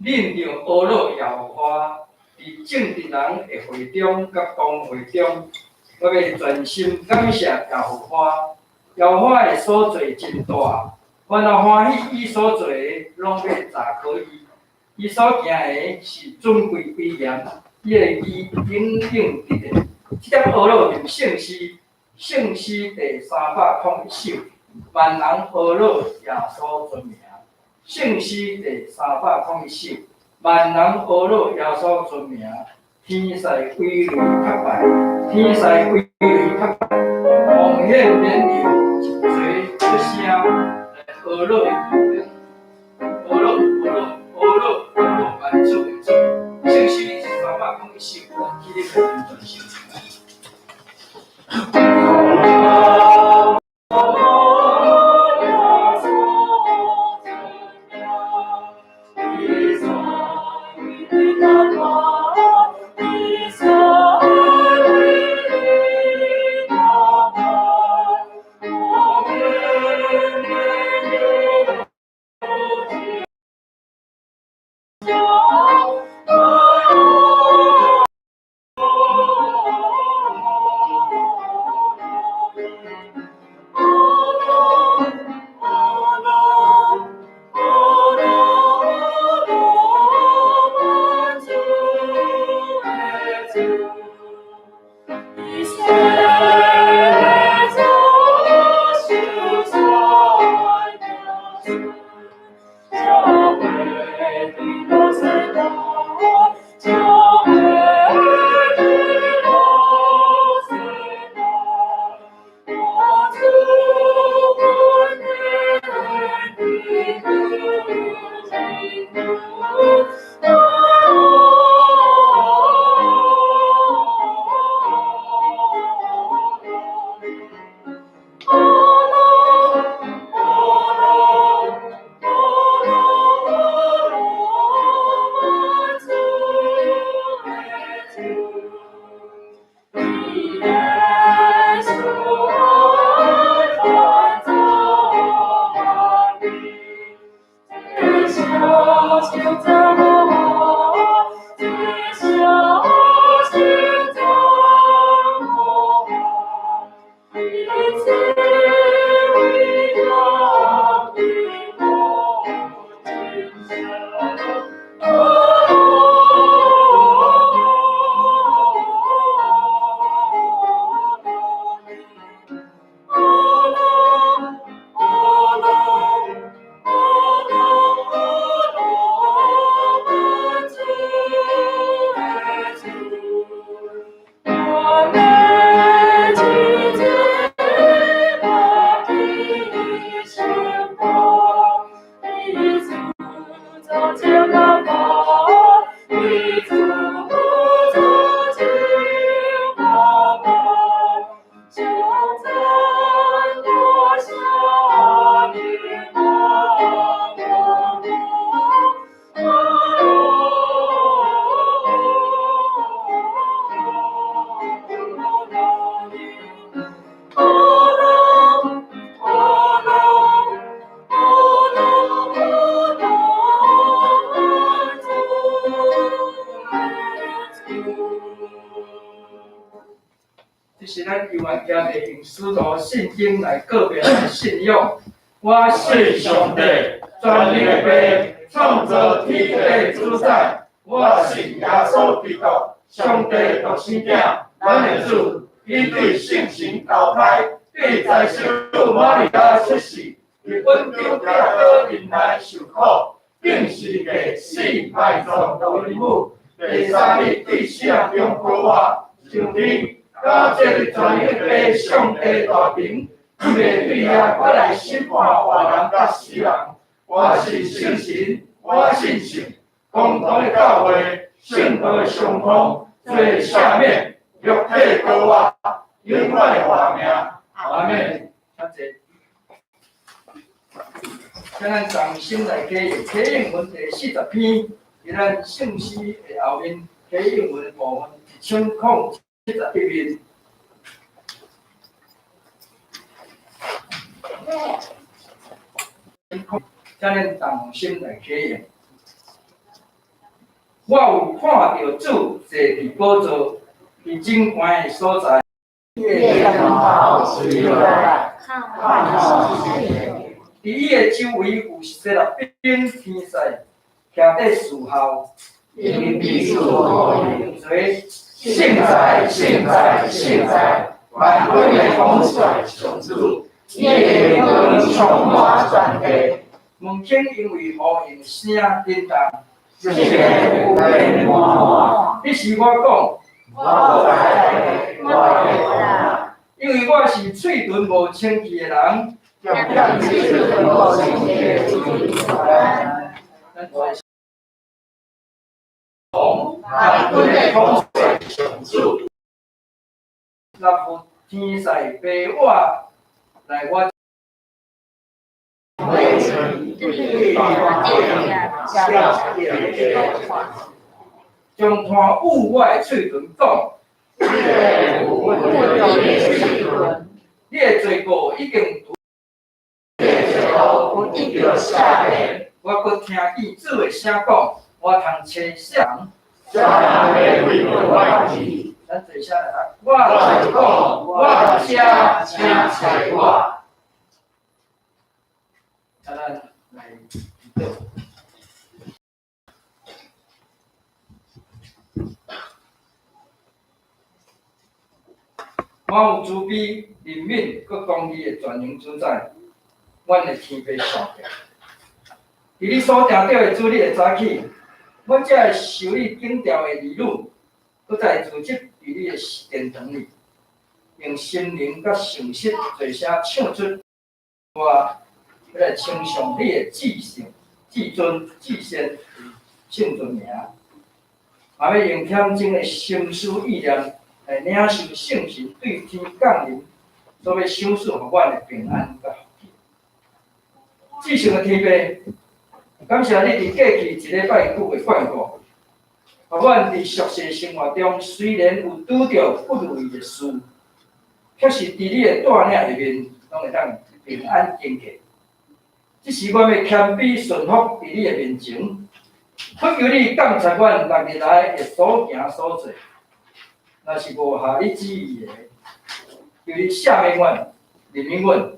恁著呵咾耶和華，佇正直人的會中佮公會中，我欲全心感謝耶和華。耶和華的所做真大，凡若歡喜伊所做的，攏欲查考伊。伊所行的是尊貴威嚴，伊的義永永佇咧。這點呵咾念聖詩，聖詩第301首，萬人呵咾耶穌尊名。聖詩第301首，萬人呵咾耶穌尊名。天使規雷拍拜，天使規雷拍拜，奉獻免油，一齊出聲來呵咾伊。呵咾呵咾呵咾呵咾萬主的主。聖詩301首，咱起立來念全首。這是咱猶原兄弟用使徒信經來告白咱的信仰。我信上帝，全能的父，創造天地的主宰。我信耶穌基督，上帝獨生子，咱的主。伊對聖神投胎，對在聖母瑪利亞出世，佇本丟彼拉多面內受苦，釘十字架死埋葬為母。第三日對死人中復活，升天。佮坐佇全能的父上帝大爿，伊欲對遐閣來審判活人佮死人。我信聖神，我信聖公同的教會，聖徒的相通，罪赦免，肉體復活，永遠的活命。阿們。請坐。請咱同心來啟用啟應文第40篇，佇咱聖詩的後面，啟應文的部分1071面。請咱同心來啟用。我有看著主坐佇寶座，佇真懸的所在。佇伊的周圍有基路伯天使徛佇侍候。做聖哉，聖哉，聖哉，萬軍的統帥上主，你的榮光充滿全地。門窗因為呼應聲震動。彼時我講，因為我是喙唇無清氣的人。萬軍的統帥上主，若有天使飛我來我。將炭捂我的喙唇講，你的罪過已經除。我閣聽見主的聲講，我通揣啥人？咱坐下來讀。我就講，我佇遮，請揣我。啊，咱來祈禱。滿有慈悲、憐憫、閣公義的全能主宰，阮的天父上帝，佇你所定著的主日的早起，阮這个受你拣召的儿女，閣再聚集佇你的殿堂裡，用心靈佮誠實齊聲唱出歌，欲來稱頌你的至聖、至尊、至善聖尊名，嘛欲用恬靜的心思意念來領受聖神對天降臨所欲賞賜予阮的平安佮福氣。至聖的天父，感謝你佇過去一禮拜久的眷顧，予阮佇俗世生活中雖然有拄著不如意的事，卻是佇你的帶領下面，攏會當平安經過。這時阮欲謙卑順服佇你的面前，懇求你監察阮6日來的所行所做，若是無合你旨意的，求你赦免阮、憐憫阮，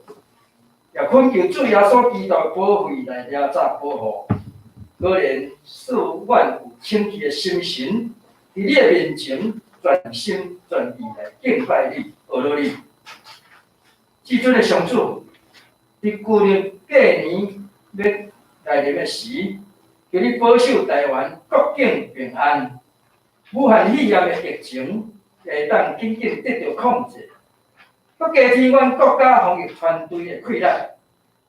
也懇求主耶穌基督的寶血來掠走保護。可憐賜阮有清氣的心神，佇你的面前全心全意來敬拜你、學樂你。至尊的上主，佇舊曆過年欲來臨的時，求你保守台灣國境平安，武漢肺炎的疫情會當緊緊得著控制，閣加添阮國家防疫團隊的氣力，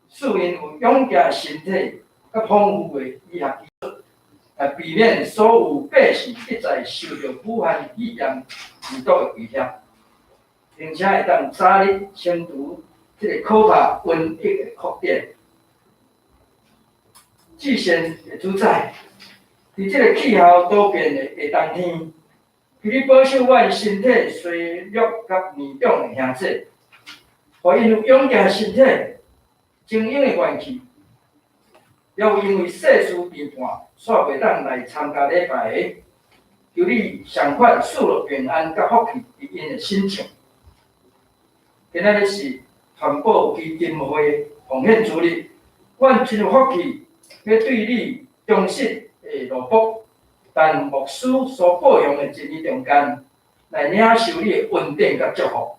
賜𪜶有勇健的身體，佮豐富的醫學技術，來避免所有百姓一再受著武漢肺炎病毒的威脅，並且會當早日清除這个可怕瘟疫的擴展。至善的主宰，佇這个氣候多變的下冬天，求你保守阮身體衰弱佮年長的兄姊，予𪜶有勇健的身體、精英的元氣，也有因為世事變換，煞袂當來參加禮拜的，求你共款賜予平安佮福氣佇𪜶的身上。今仔日是傳播基金會奉獻主日，阮真有福氣，欲對你忠實的奴僕，陳牧師所報用的真理中間，來領受你的恩典佮祝福。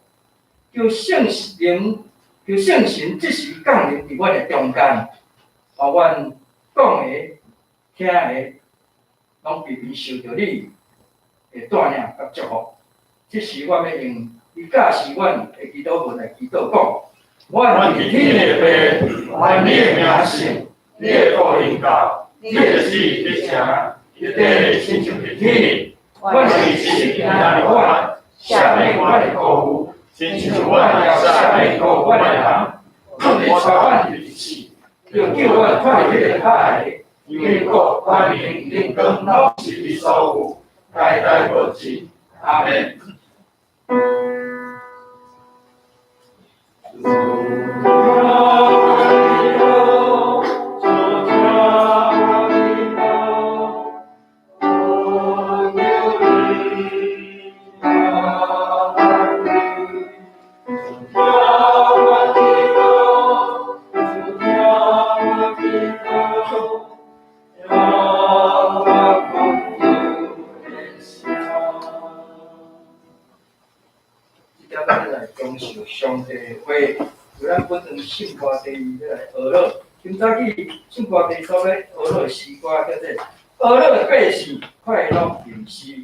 求聖靈，求聖神這時降臨佇阮的中間，予阮講的、聽的，攏平平受著你的帶領佮祝福。這時我欲用你教示阮的祈禱文來祈禱講：阮佇天的父，願你的名聖，你的國臨到，你的旨意得成，佇地親像佇天裡。阮的飲食今仔日予阮，赦免阮的過誤，親像阮也赦免過阮的人。莫帶阮入試，著救阮脫離彼个歹的。因為國、權柄、榮光，攏是你所有，代代無盡。阿們。上帝的話，由咱本堂聖歌第二欲來學落。今早起聖歌第三欲學落的詩歌叫做《呵咾百姓快樂吟詩》。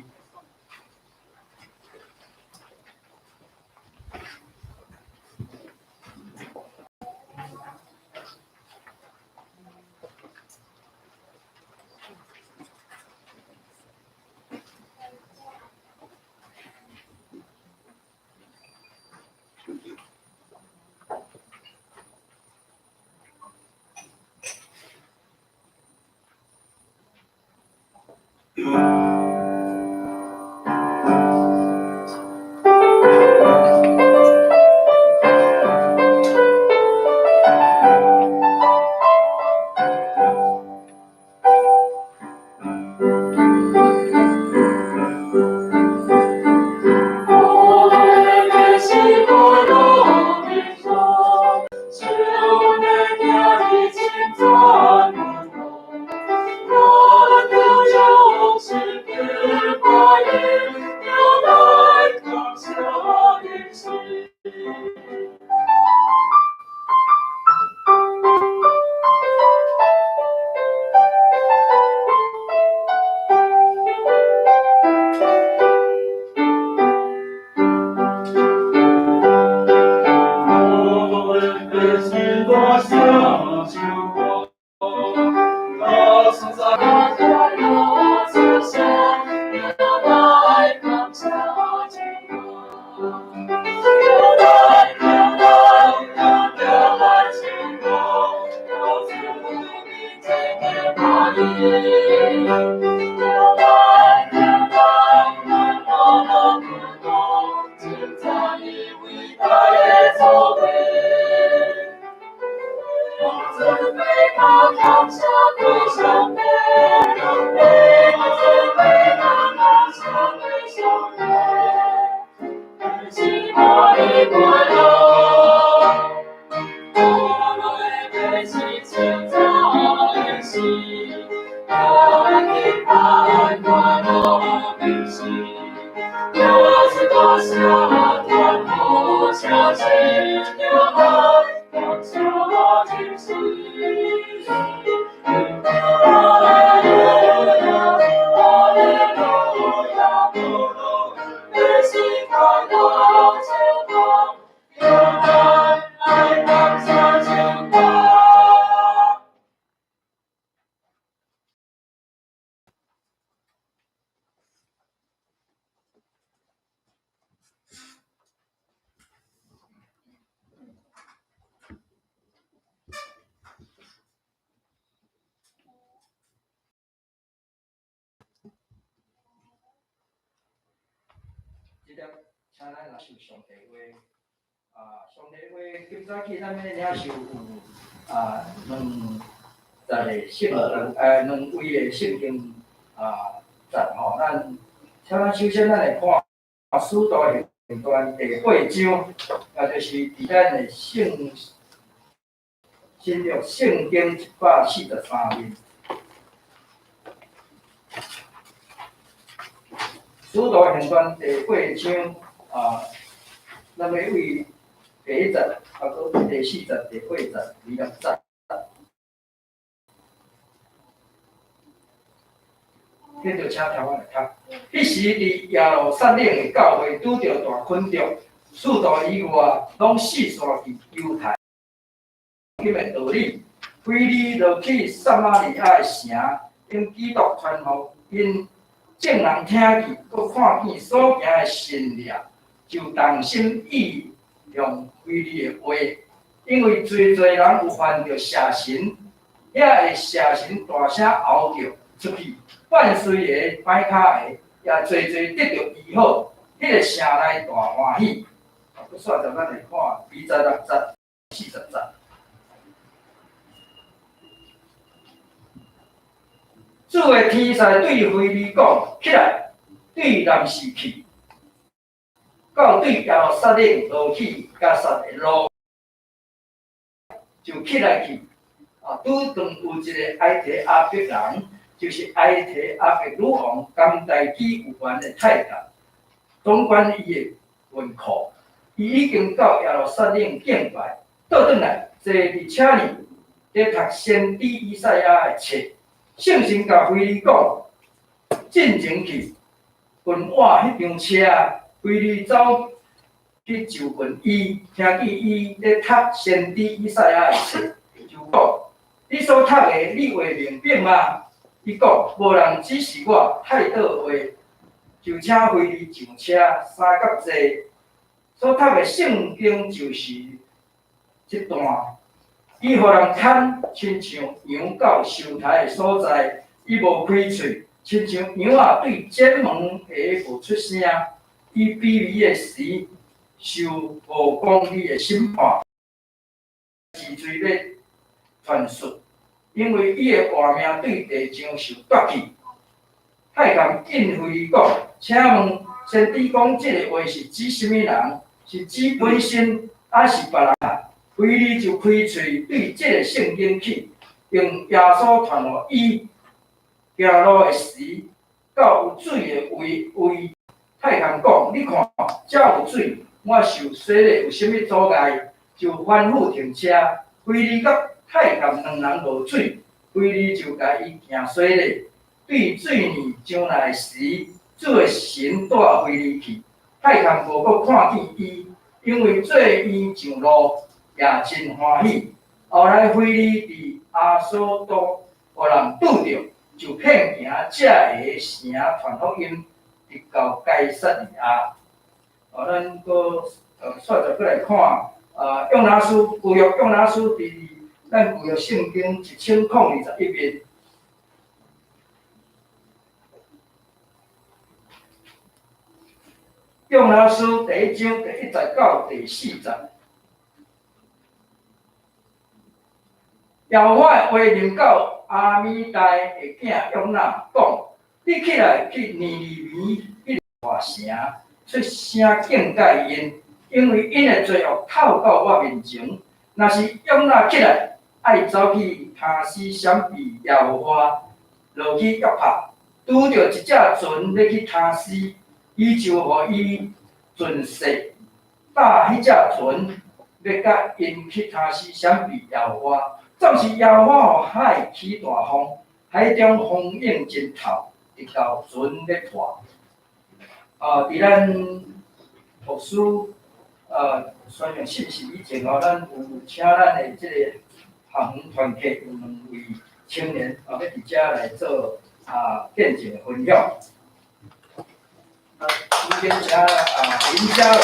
這粒請咱來受上帝話，啊，上帝話，今早起咱欲領受有啊兩節的聖經，兩位的聖經啊節吼，咱請咱首先咱來看《使徒行傳》第八章，也就是佇咱的聖新約聖經143頁。使徒行傳第八章啊，咱欲對第一節，啊，閣第四節、第八節、26節。接著請聽我來讀。彼時佇耶路撒冷的教會拄著大困局，使徒以外，攏四散佇猶太的道理。腓利落去撒瑪利亞的城，將基督傳予𪜶。眾人聽見，閣看見所行的神跡，就同心倚重腓利的話，因為濟濟人有犯著邪神，遐个邪神大聲嗷叫出去，半衰的、歹跤的，也濟濟得著醫好，彼個城內大歡喜。啊，閣煞就咱來看26節、40節。主的天使對腓利講：起來，對南勢去，到對耶路撒冷落去迦薩的路，就起來去。啊，拄當有一个埃提阿伯人，就是埃提阿伯女王甘大基有緣的太監，總管伊的銀庫。伊已經到耶路撒冷敬拜，倒轉來坐佇車裡，咧讀先知以賽亞的冊。聖神共腓利講：進前去，近倚彼輛車。腓利走去就近伊，聽見伊咧讀先知以賽亞的冊，就講：你所讀的，你會明白嗎？伊講：無人指示我，太倒話，就請腓利上車，三佮坐。所讀的聖經就是這段。伊予人牽，親像羊到收刣的所在，伊無開喙，親像羊仔對剪毛的無出聲。伊卑微的時，受無公義的審判，治罪欲傳述，因為伊的活命對地上受奪去。太監應腓利講：請問先知講這个話是指啥物人？是指本身，抑是別人？腓利就開喙對這个聖經起，用耶穌傳予伊行路的時，到有水的位位。太監講：你看，遮有水，我受洗禮有啥物阻礙？就吩咐停車。腓利佮太監兩人落水，腓利就共伊行洗禮。對水面上來時，主的神帶腓利去，太監無閣看見伊，因為做伊上路也真歡喜。後來腓利佇亞索都予人拄著，就遍行這个城傳福音，直到該撒利亞。哦，咱閣煞再閣來看啊，約拿書舊約約拿書佇咱舊約聖經1021面。約拿書第一章第一節到第四節。耶和華的話臨到亞米代的囝約拿，講：你起來去尼尼微彼个大城，出聲警戒𪜶，因為𪜶的罪惡透到我面前。若是約拿起來，愛走去他施閃避耶和華，落去約帕，拄著一隻船欲去他施，伊就予伊船勢搭彼隻船，欲佮𪜶去他施閃避耶和華。總是耶和華予海起大風，海中風湧真透，直到船欲破。佇咱牧師宣揚信息以前吼，咱有請咱的這個學園團契有兩位青年啊，欲佇遮來做見證的分享。首先請林家龍。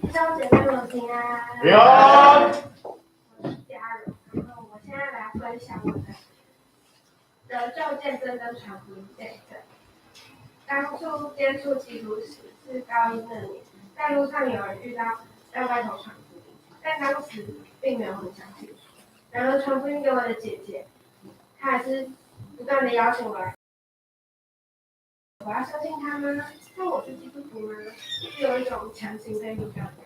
弟兄姐妹們平安。平安。我是嘉荣，然後我現在來分享我的得救見證跟傳福音見證。當初接觸基督時是高一那年，在路上有人遇到在外頭傳福音，但當時並沒有很相信。然而傳福音給我的姐姐，她還是不斷的邀請我來。我要相信他嗎？那我是基督徒嗎？一直有一種強行被迷掉的感覺，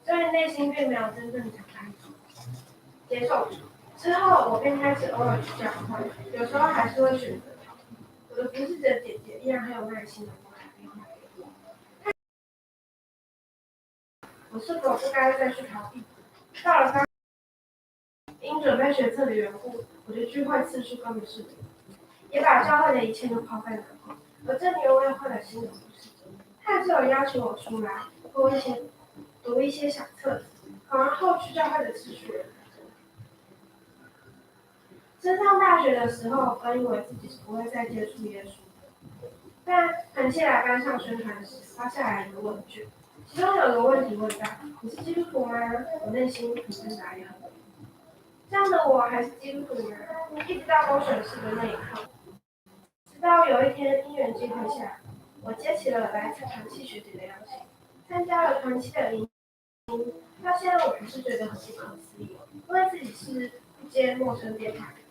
雖然內心並沒有真正敞開接受主。之後我便開始偶爾去教會，有時候還是會選擇逃避。我的服侍者姐姐依然很有耐心的撥打電話給我。我是否不該再去逃避？到了高，因準備學測的緣故，我的聚會次數根本是零，也把教會的一切都拋在腦後。而這年我又換了新的服侍者，他還是有邀請我出來，讀一些小冊子，考完後去教會的次數也升上大學的時候，本以為自己是不會再接觸耶穌的，但團契來班上宣傳時發下來一個問卷，其中有個問題問到：你是基督徒嗎？我內心很掙扎也很迷茫，這樣的我還是基督徒嗎？一直到公選式的那一刻。直到有一天因緣際會下，我接起了來自團契學姐的邀請，參加了團契的營。到現在我還是覺得很不可思議，因為自己是不接陌生電話的，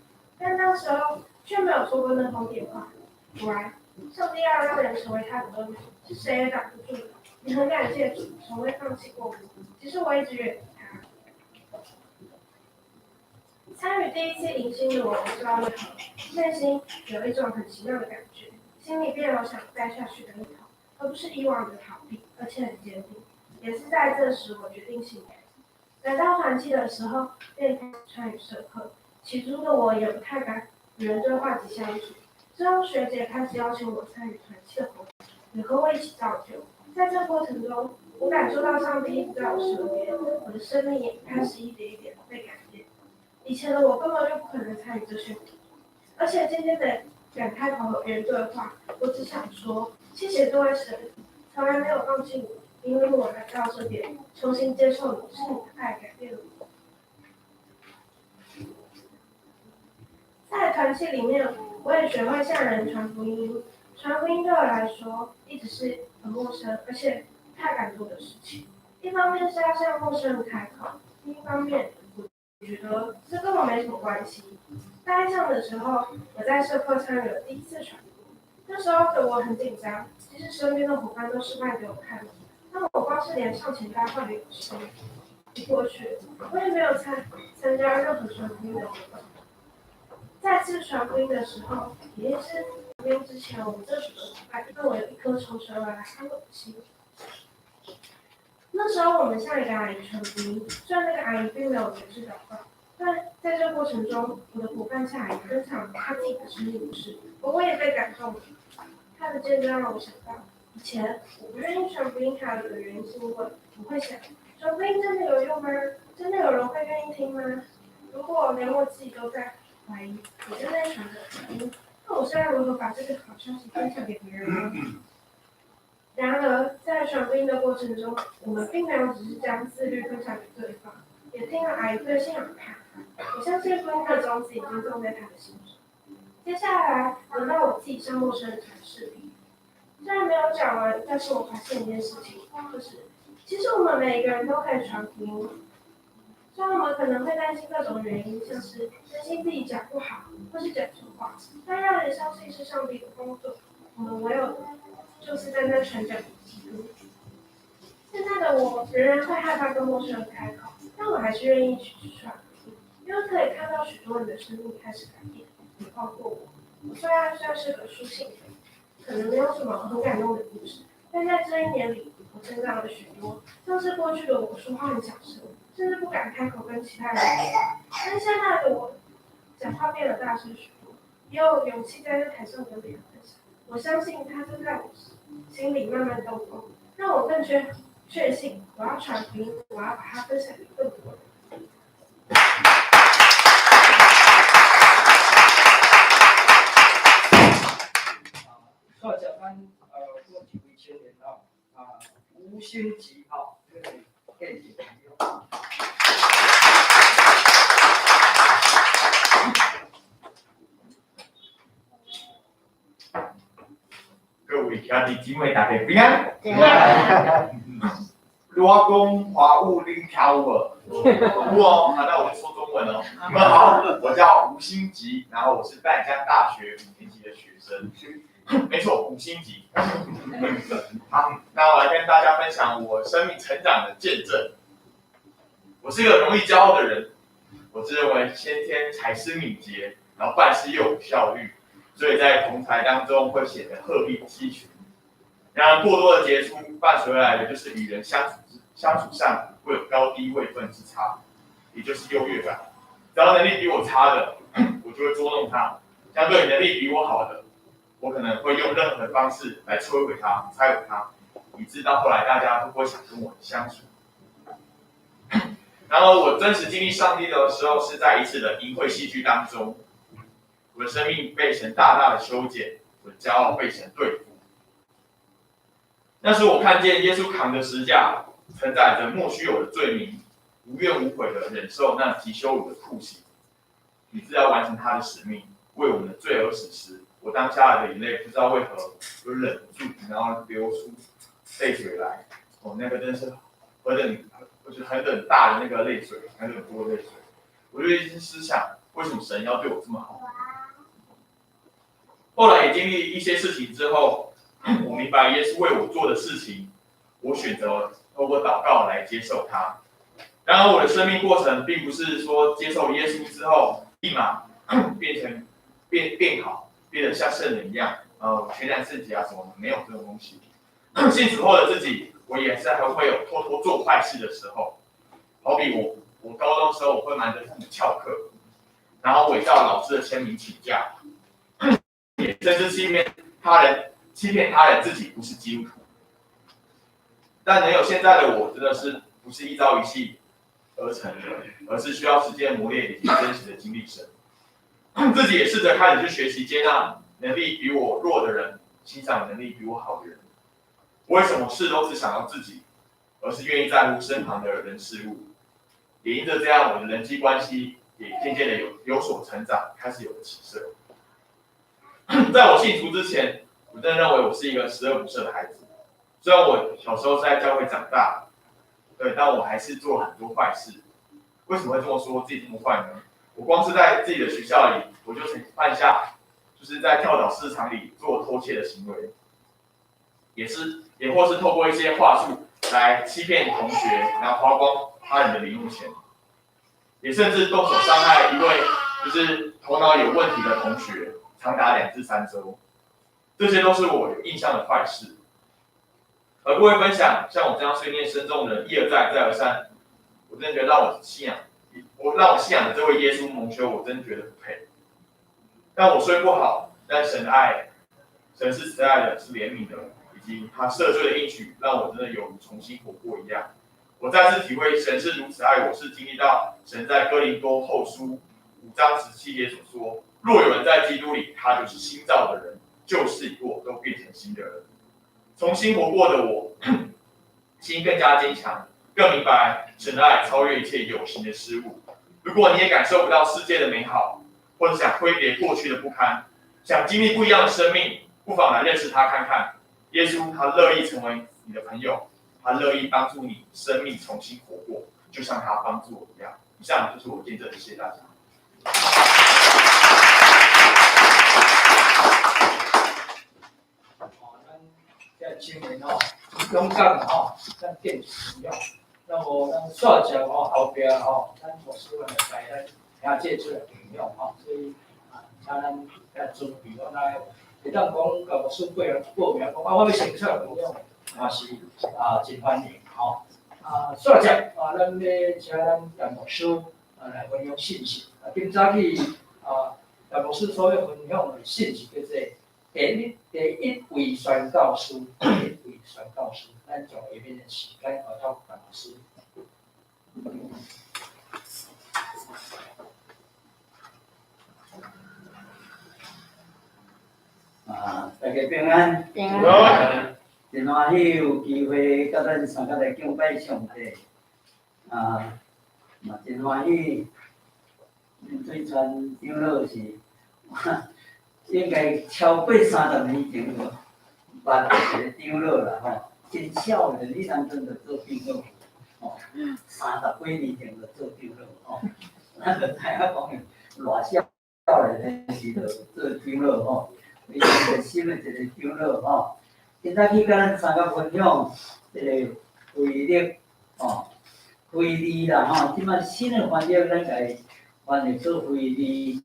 但那時候卻沒有錯過那通電話。果然，上帝要讓人成為他的兒女，是誰也擋不住的。也很感謝主，從未放棄過我，其實我一直遠離他。参与第一次迎新的我，不知道为何，内心有一种很奇妙的感觉，心里便有想待下去的念头，而不是以往的逃避，而且很坚定。也是在这时，我决定信耶稣。来到团契的时候，便开始参与社课。起初的我也不太敢与人对话及相处。之后学姐开始邀请我参与团契的活动，也和我一起造就。在这过程中，我感受到上帝一直在我身边，我的生命也开始一点一点被改变。以前的我根本就不可能参与这些活动，而且渐渐的敢开口和别人对话。我只想说，谢谢这位神，从来没有放弃我，因为我来到这边，重新接受你，是你的爱改变了我。在团契里面，我也学会向人传福音。传福音对我来说一直是很陌生，而且不太敢做的事情。一方面是要向陌生人开口，另一方面我觉得这跟我没什么关系。大一上的时候，我在社课参与了第一次传福音，那时候的我很紧张，其实身边的伙伴都示范给我看了，但我光是连上前搭话的勇气都过去，我也没有参加任何传福音的活动。再次传福音的时候，也是福音之前，我们这组的伙伴让我有一颗从神而来安稳的心。那时候我们向一个阿姨传福音，虽然那个阿姨并没有决志祷告，但在这个过程中，我的伙伴向阿姨分享她自己的生命故事，我也被感动了。她的见证让我想到，以前我不愿意传福音，还有一个原因是因为我会想，传福音真的有用吗？真的有人会愿意听吗？如果连我自己都在怀疑我正在传的福音，那我是要如何把这个好消息分享给别人呢？然而，在传福音的过程中，我们并没有只是将自律分享给对方，也听了阿姨对信仰的看法。我相信福音的种子已经种在她的心中。接下来，轮到我自己向陌生人传视频。虽然没有讲完，但是我发现一件事情，就是其实我们每一个人都可以传福音。虽然我们可能会担心各种原因，像是担心自己讲不好，或是讲错话，但让人相信是上帝的工作。我们唯有就是在那传讲基督。现在的我仍然会害怕跟陌生人开口，但我还是愿意去传福音，因为可以看到许多人的生命开始改变，也包括我。我虽然算是个书信人，可能没有什么很感动的故事，但在这一年里，我成长了许多。像是过去的我说话很小声，甚至不敢开口跟其他人说话，但是现在的我讲话变得大声许多，也有勇气在这台上跟别人分享。我相信他正在我心里慢慢动工，让我更确信我要传福音，我要把它分享给更多人。好，接咱过一位青年吼，啊，吴兴吉吼，这个见证。各位兄弟姊妹，大家平安。如果讲华语，恁听有无？有哦，那我就说中文哦。你们好，我叫吴兴吉，然后我是淡江大学五年级的学生。没错，五星级。好，那我来跟大家分享我生命成长的见证。我是一个容易骄傲的人，我自认为先天才思敏捷，然后办事又有效率，所以在同侪当中会显得鹤立鸡群。然而，过多的杰出伴随而来的就是与人相处上会有高低位分之差，也就是优越感。只要能力比我差的，我就会捉弄他；相对能力比我好的，我可能会用任何方式来摧毁他、拆毁他，以致到后来大家都不会想跟我相处。然而，我真实经历上帝的时候，是在一次的营会戏剧当中，我的生命被神大大的修剪，我的骄傲被神对付。那时我看见耶稣扛着十架，承载着莫须有的罪名，无怨无悔的忍受那极羞辱的酷刑，以致要完成他的使命，为我们的罪而死时，我当下的眼泪不知道为何就忍不住，然后流出泪水来。哦，那个真是何等，我觉得很等大的那个泪水，很等多的泪水。我就一直思想，为什么神要对我这么好？后来也经历一些事情之后，我明白耶稣为我做的事情，我选择透过祷告来接受他。然而，我的生命过程并不是说接受耶稣之后立马变成变变好，变得像圣人一样，全然圣洁啊什么，没有这种东西。信主后的自己，我也是还会有偷偷做坏事的时候。好比我高中的时候，我会瞒着父母翘课，然后伪造老师的签名请假，甚至欺骗他人，欺骗他人自己不是基督徒。但能有现在的我，真的是不是一朝一夕而成的，而是需要时间磨练以及真实的经历神。自己也试着开始去学习接纳能力比我弱的人，欣赏能力比我好的人。不会什么事都只想到自己，而是愿意在乎身旁的人事物。也因着这样，我的人际关系也渐渐的有所成长，开始有了起色。在我信主之前，我真的认为我是一个十恶不赦的孩子。虽然我小时候是在教会长大，对，但我还是做了很多坏事。为什么会这么说自己这么坏呢？我光是在自己的学校里，我就曾犯下，就是在跳蚤市场里做偷窃的行为，也或是透过一些话术来欺骗同学，然后花光他人的零用钱，也甚至动手伤害一位就是头脑有问题的同学，长达2至3周。这些都是我有印象的坏事。而各位分享，像我这样碎念深重的人，一而再，再而三，我真的觉得让我信仰的这位耶稣蒙羞，我真觉得不配。但我虽不好，但神的爱，神是慈爱的，是怜悯的，以及他赦罪的应许，让我真的有如重新活过一样。我再次体会神是如此爱我，是经历到神在哥林多后书5章17节所说：若有人在基督里，他就是新造的人，旧事已过，都变成新的人。重新活过的我，心更加坚强，更明白神的爱超越一切有形的事物。如果你也感受不到世界的美好，或者想挥别过去的不堪，想经历不一样的生命，不妨来认识他看看。耶稣他乐意成为你的朋友，他乐意帮助你生命重新活过，就像他帮助我一样。以上就是我见证，谢谢大家。这青年吼，勇敢吼，咱见信仰。那么咱煞接吼后壁吼，咱牧师会带咱兄姐出来分享吼，所以啊，请咱来准备，我来会当讲共牧师过来报名，讲啊，我欲先出来分享，嘛是啊，真欢迎吼。啊，煞接啊，咱欲请咱陈牧师啊来分享信息。啊，今早起啊，陈牧师所欲分享的信息叫做第一位宣教师，第一位宣教师，咱将下面的时间交托陈牧师。啊，大家平安。平安。真欢喜有机会佮咱三个来敬拜上帝。啊，嘛真欢喜。水川长老是，应该超过30年前有捌一个长老啦吼，真少年，你当阵就做长老，吼，30几年前就做长老吼，咱就知影讲偌少年的时就做长老吼，伊是热心的一个长老吼。今早起佮咱三个分享这个腓力吼，腓利啦吼，这摆新的翻译咱共翻译做腓利，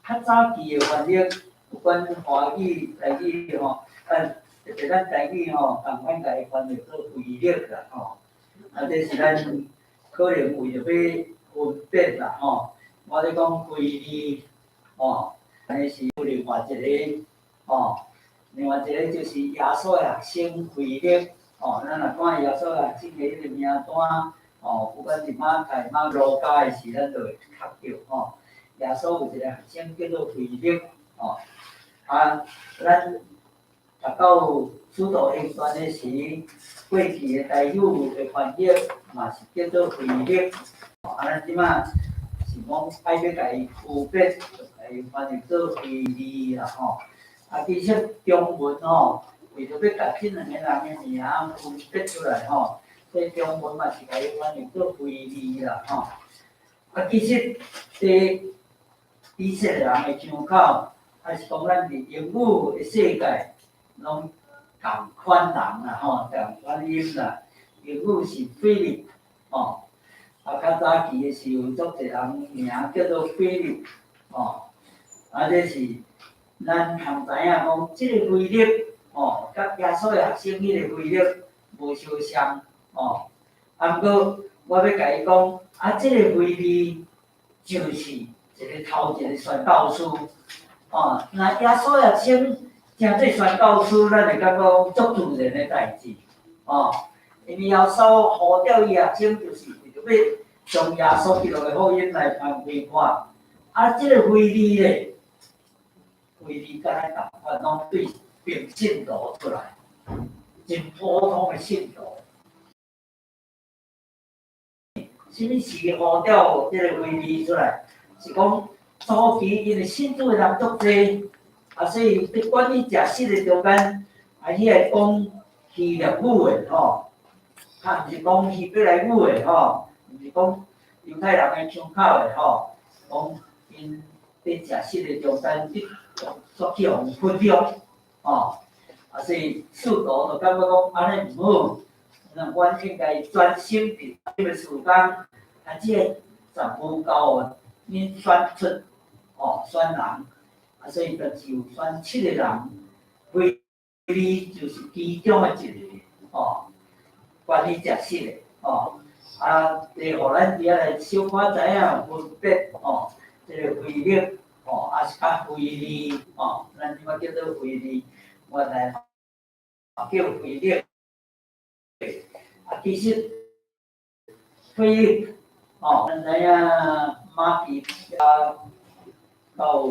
较早期的翻译。不管华语、台语吼，啊，特别咱台语吼，仝款共伊翻译做腓力啦吼。啊，这是咱可能为著欲分别啦吼。我咧讲腓利吼，按呢是有另外一个吼，另外一个就是耶稣的学生腓力吼。咱若看耶稣学生的彼个名单吼，不管是马太、马路加的时，咱就会读著吼。耶稣有一个学生叫做腓力吼。啊，咱读到使徒行传的时，过去的台语的翻译嘛是叫做腓力。啊，咱这摆是讲爱欲共伊区别，就共伊翻译做腓利啦吼。啊，其实中文吼，为著欲共这两个人的名分别出来吼，所以中文嘛是共伊翻译做腓利啦吼。啊，其实这以色列人的腔口，还是讲咱伫英语的世界，拢仝款人啦吼，仝款音啦。英语是菲力吼，啊，較早期的時有足濟人名叫做腓力，吼，啊，這是咱通知影講，這個腓力，吼，佮耶穌的學生彼個腓力無相像，吼。啊，毋過我欲共伊講，啊，這個腓利就是一個頭一個宣教師，吼。若耶穌學生成做宣教師，咱會感覺講足自然的代誌，吼。因為耶穌呼召伊學生，就是為著欲將耶穌基督的福音來傳開看。啊，這個腓利咧，腓利佮咱仝款，攏對平信徒出來，真普通的信徒。啥物時呼召這個腓利出來？是講早期因為信主的人足濟，啊，所以佇管理食食的中間，啊，彼個講希臘語的吼。較毋是講希伯來語的吼，毋是講猶太人的腔口的吼，講𪜶佇食食的中間，去煞去予分享，吼，啊，所以使徒就感覺講按呢毋好，那阮應該專心佇這个事工，啊，這个十無夠，𪜶選出，吼，選人，啊，所以當時有選七個人，腓利就是其中的一個，吼。關於食食的，吼，啊，會予咱佇遐來小可知影分別，吼，這個腓力，吼，抑是較腓利，吼，咱這擺叫做腓利，原來叫腓力，啊，其實腓力，吼，咱知影馬其啊，到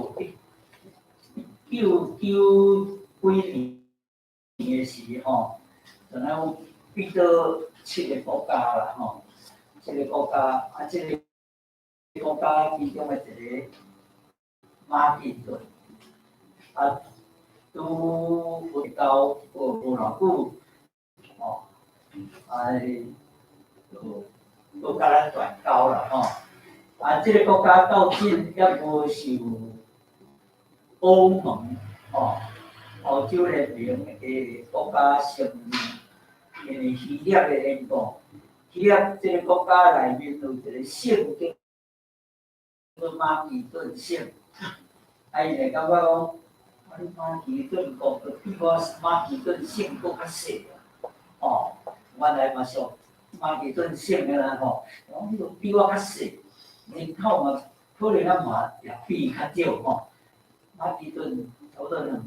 199幾年的時吼，就咱有變做七個國家啦，吼，七個國家，啊，這個國家其中的一個馬其頓，啊，拄回到無無偌久，吼，啊，就閣共咱斷交啦，吼，啊，這個國家到今猶無受歐盟，吼，歐洲聯盟的國家承認。因為希臘的緣故，希臘這個國家內面有一個省叫做馬其頓省，啊，伊會感覺講，啊，你馬其頓國閣比我馬其頓省閣較細，哦，原來嘛屬馬其頓省的啦吼，講你閣比我較細，人口嘛可能啊嘛也比伊較少吼，馬其頓差不多200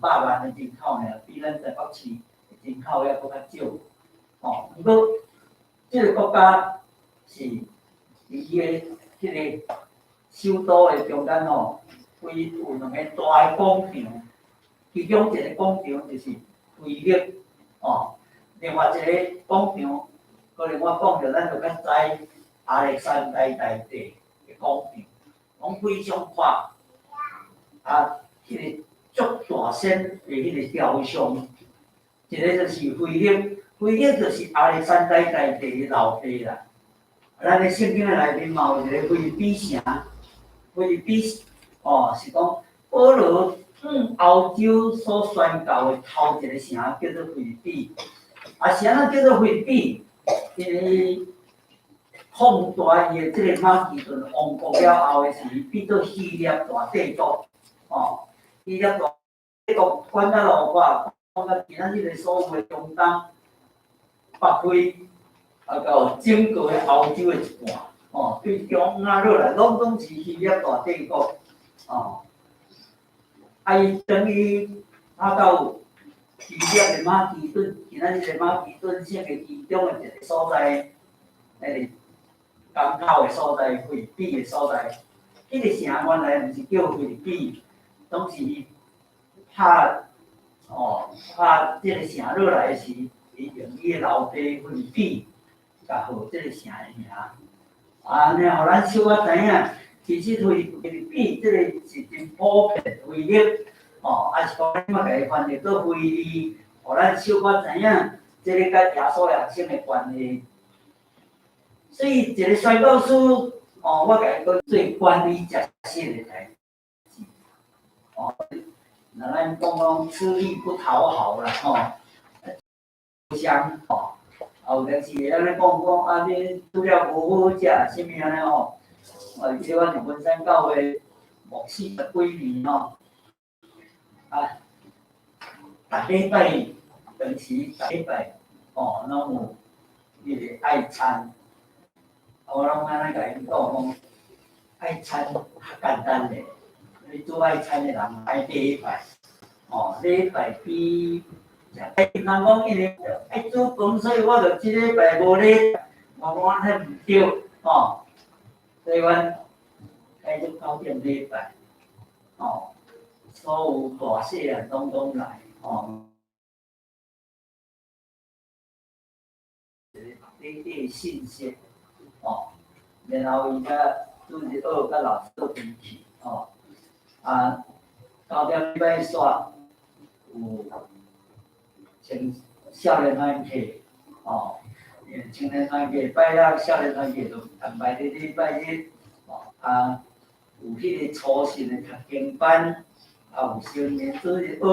萬的人口爾，比咱台北市人口猶閣較少，吼。毋過，這個國家是佇伊的彼個首都的中間吼，規有兩個大的廣場，其中一個廣場就是腓力，吼，另外一個廣場，可能我講著咱就較知亞歷山大大帝的廣場，攏非常闊，啊，彼個足大身的彼個雕像。一個就是腓力，腓力就是亞歷山大大帝的老爸啦。咱的聖經的內面嘛有一個腓立比城，腓立比哦，是講保羅往歐洲所宣教的頭一個城叫做腓立比。啊，是按怎叫做腓立比？因為擴大伊的這個馬其頓王國了後的時，變做希臘大帝國，哦，希臘大帝國管甲偌闊。講到今仔日的所有的中東、北非，啊到整個的歐洲的一半，哦，對中亞落來，攏總是希臘大帝國，哦。啊，伊等於啊到希臘的馬其頓，今仔日的馬其頓省的其中的一個所在，彼個港口的所在，腓立比的所在，彼個城原來毋是叫腓立比，總是伊拍。哦，拍這個城落來時，伊用伊的老爸腓立比，共號這個城的名。啊，按呢，予咱小可知影，其實腓立比這個是真普遍腓力，哦，抑是講你嘛共伊翻譯做腓利，予咱小可知影，這個佮耶穌學生的關係。所以一個宣教師，哦，我共伊講做管理食食的代誌，哦。若咱講講吃力不討好啦，吼，互相吼，啊，啊，有當時會按呢講講，啊，你煮了無好食，啥物按呢吼？我會記得阮佇文山教會牧四十幾年吼，啊，逐禮拜當時逐禮拜吼，攏有彼個愛餐，啊，我攏按呢共𪜶講講，愛餐較簡單咧，你煮愛餐的人愛禮拜，吼，禮拜比食。人講因為愛煮飯，所以我就這禮拜無禮拜，我講按呢毋對，吼，所以阮開始9點禮拜，吼，所有大細漢攏總來，吼。一個短短信息，吼，然後伊才主日學佮老師做陣去，吼，啊，9點禮拜煞有青少年團契，吼，青年團契拜六少年團契就安排佇禮拜日，吼，啊，有彼個初信的讀經班，啊，有青年主日學，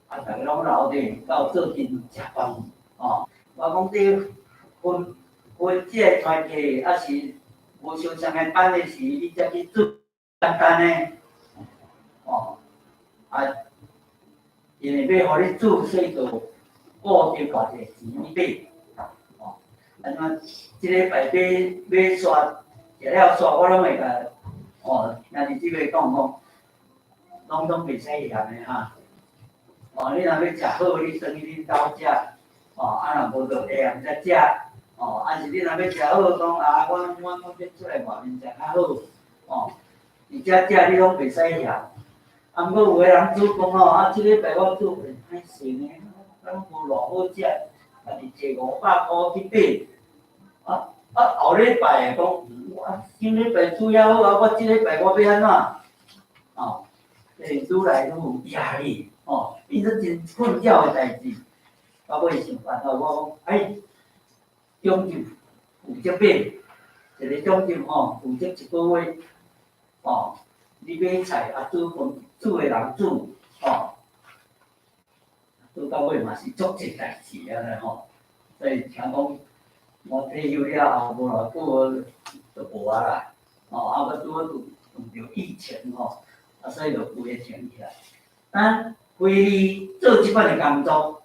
啊，逐家攏留佇到做陣食飯，吼。我講這分分這個團契，抑是無相仝个班的時，你才去做簡單的，吼，啊，因為欲予你煮，所以就固定偌濟錢你買，吼，按怎這禮拜買買煞食了煞，我攏會共，吼，兄弟姊妹講講，攏總袂使嫌的哈，哦，你若欲食好，你轉去恁兜食。哦，啊若無就下暗才食，哦，啊是你若欲食好，講啊，我我我欲出來外面食較好，哦，佇遮食你攏袂使嫌。啊，毋過有的人煮講吼，啊，這禮拜我煮會歹勢呢，敢無偌好食，家己摕500箍去買，啊啊後禮拜講，我上禮拜煮遐好啊，我這禮拜我欲按怎？哦，所以愈來愈有壓力，哦，變做真困擾的代誌。到尾想辦法，我講，哎，獎金負責買，一個獎金吼，負責一個月，吼，你買菜啊，煮飯煮的人煮，吼，煮到尾嘛是足濟代誌按呢吼，所以聽講我退休了後無偌久就無啊啦，吼，啊，閣拄好拄著疫情吼，啊，所以就規个停起來。咱腓利做這款的工作。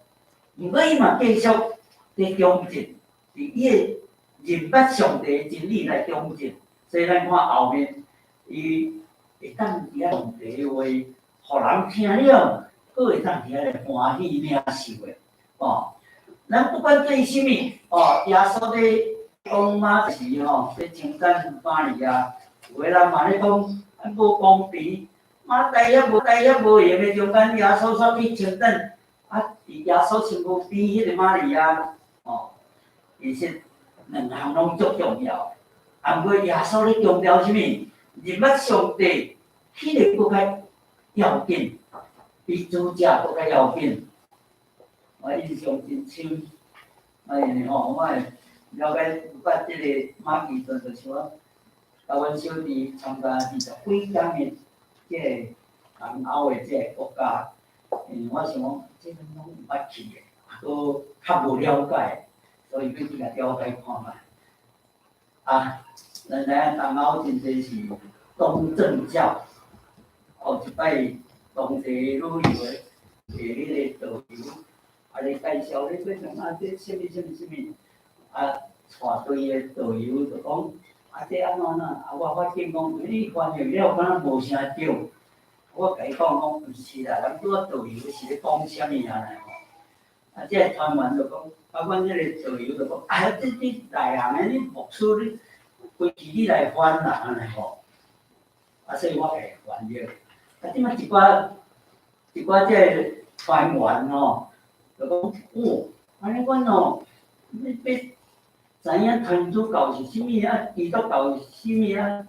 毋過伊嘛繼續佇忠貞，佇伊的認捌上帝的真理來忠貞。所以咱看後面，伊會當佇遐用白話，予人聽了，閣會當佇遐來歡喜領受的，哦。咱不管對啥物，哦，耶穌咧講馬時吼，咧稱讚瑪利亞，有的人嘛咧講，啊無公平，馬大遐無大遐無閒的中間，耶穌煞去稱讚。啊！佇耶穌身軀邊彼個瑪利亞，吼，其實兩項攏足重要。啊，毋過耶穌咧強調啥物？認捌上帝，彼個閣較要緊，比煮食閣較要緊。我印象真深，啊，因為吼，我會了解有捌這個馬其頓，就是我共阮小弟參加20幾工的這個東歐的這個國家。因為我想講，這個攏毋捌去的，啊，閣較無了解，所以欲去共了解看覓。啊，咱知影東歐真濟是東正教，後一擺當地旅遊的彼個導遊，啊咧介紹咧欲創啊，這啥物啥物啥物，啊，帶隊的導遊就講，啊，這按怎按怎，啊，我發現講，你翻譯了敢若無啥對。我共伊講講，毋是啦，人拄仔導遊是咧講啥物啊？啊，這個團員就講，啊，阮彼個導遊就講，啊，這你內行的，你牧師你規氣你來翻啦，按呢吼。啊，所以我會翻譯。啊，這擺一寡一寡這個團員吼，就講，哦，按呢阮吼，欲知影天主教是啥物啊，基督教是啥物啊？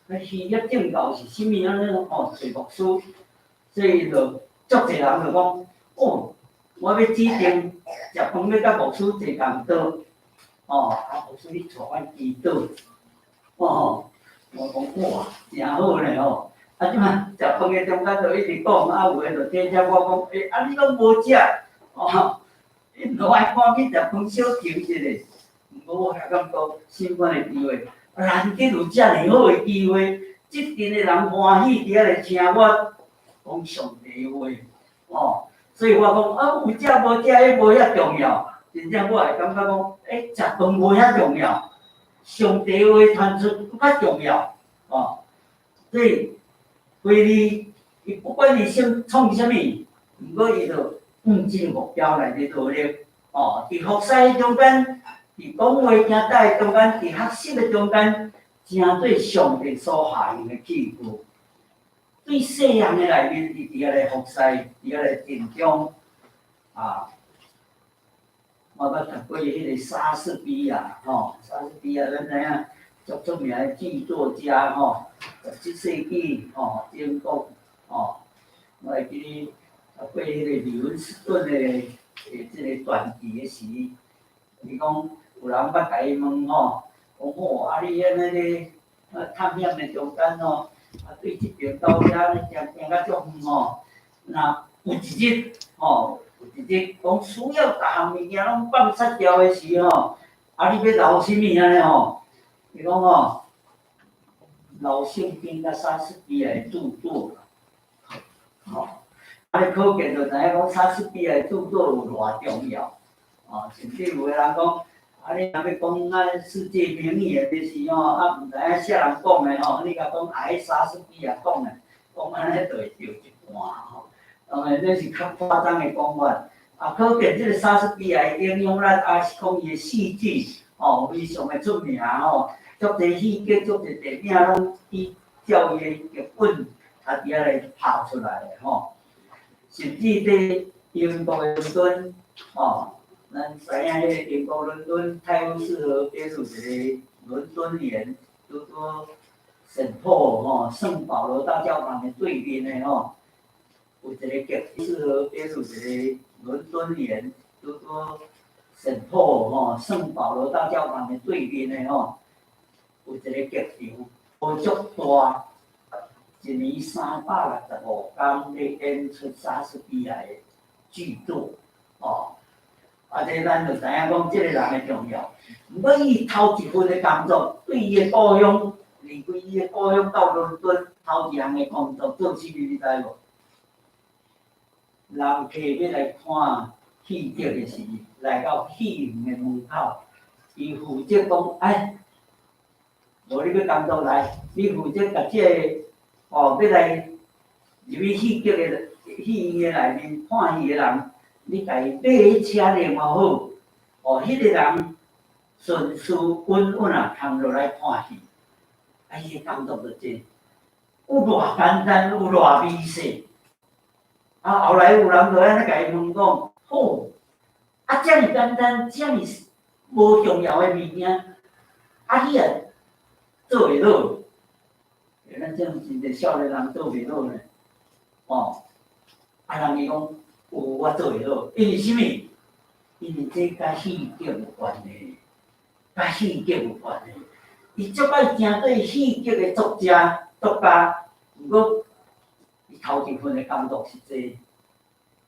啊，希臘正教是啥物按呢吼，揣牧師，所以就足濟人就講，哦，我欲指定食飯欲佮牧師坐仝桌，哦，啊，牧師你帶阮祈禱，哦，我講哇，誠好呢吼，啊，這擺食飯的中間就一直講，啊，有的就提醒我講，欸，啊，你攏無食，哦， 𪜶都愛趕緊食飯小停一下。毋過我感覺審判的機會，難得有遮爾好的機會，這陣的人歡喜佇遐來聽我講上帝話，哦，所以我講啊，有食無食，彼無遐重要。真正我會感覺講，食飯無遐重要，上帝話傳出較重要，哦。所以，腓利，伊不管伊想創啥物，毋過伊就向這个目標來咧努力，哦，佇服侍中間，佇講話聽帶中間，佇學習的中間，成做上帝所下用的器具。對細漢的內面，伊佇遐來服侍，佇遐來成長，啊。我捌讀過彼个莎士比亞，吼，莎士比亞咱知影，足出名的劇作家，吼，17世紀，吼，英國，吼，我會記得讀過彼個李文斯頓的這個傳記的時，伊講有人捌共伊問吼，講吼，啊你按呢咧探險的中間吼，啊對這邊到遐咧行行甲足遠吼，若有一日吼，有一日講需要逐項物件攏放殺掉的時吼，啊你欲留啥物按呢吼？伊講吼，留聖經佮莎士比亞的著作，吼，按呢可見就知影講莎士比亞的著作有偌重要，哦，甚至有的人講，啊你若欲講啊世界名言的時吼，啊毋知影啥人講的吼，你共講啊彼莎士比亞講的，講按呢就會著一半吼。當然這是較誇張的講法，啊，可見這个莎士比亞的影響力，抑是講伊的戲劇，吼，非常的出名吼，足濟戲劇、足濟電影攏依照伊的劇本啊佇遐來拍出來的吼。甚至佇英國的倫敦，吼，咱知影彼个英國倫敦泰晤士河邊有一个倫敦眼，拄拄聖保吼聖保羅大教堂的對面的吼。有一个劇士河邊有一个倫敦眼，拄拄聖保吼聖保羅大教堂的對面的吼，有一个劇場，無足大，一年365工咧演出莎士比亞的劇作，哦，啊，這咱就知影講這个人的重要。毋過伊頭一份的工作，對伊的故鄉，離開伊的故鄉到倫敦，頭一項的工作做啥物？你知無？人客欲來看戲劇的時，來到戲院的門口，伊負責講，哎，無你欲工作來，你負責共這个哦，欲來入去戲劇的戲院的內面看戲的人，你共伊馬車弄好，哦，彼个人順序穩穩啊，通落來看戲。啊，伊的工作就這，有偌簡單，有偌微細。啊，後來有人就按呢共伊問講，好，啊，遮爾簡單，遮爾無重要的物件，啊，你也做會落？咱這種真濟少年人做袂落呢？哦，啊，人伊講有我做會落，因為啥物？因為這佮戲劇有關係，佮戲劇有關係。伊足愛成做戲劇的作家、作家，毋過伊頭一份的工作是這個。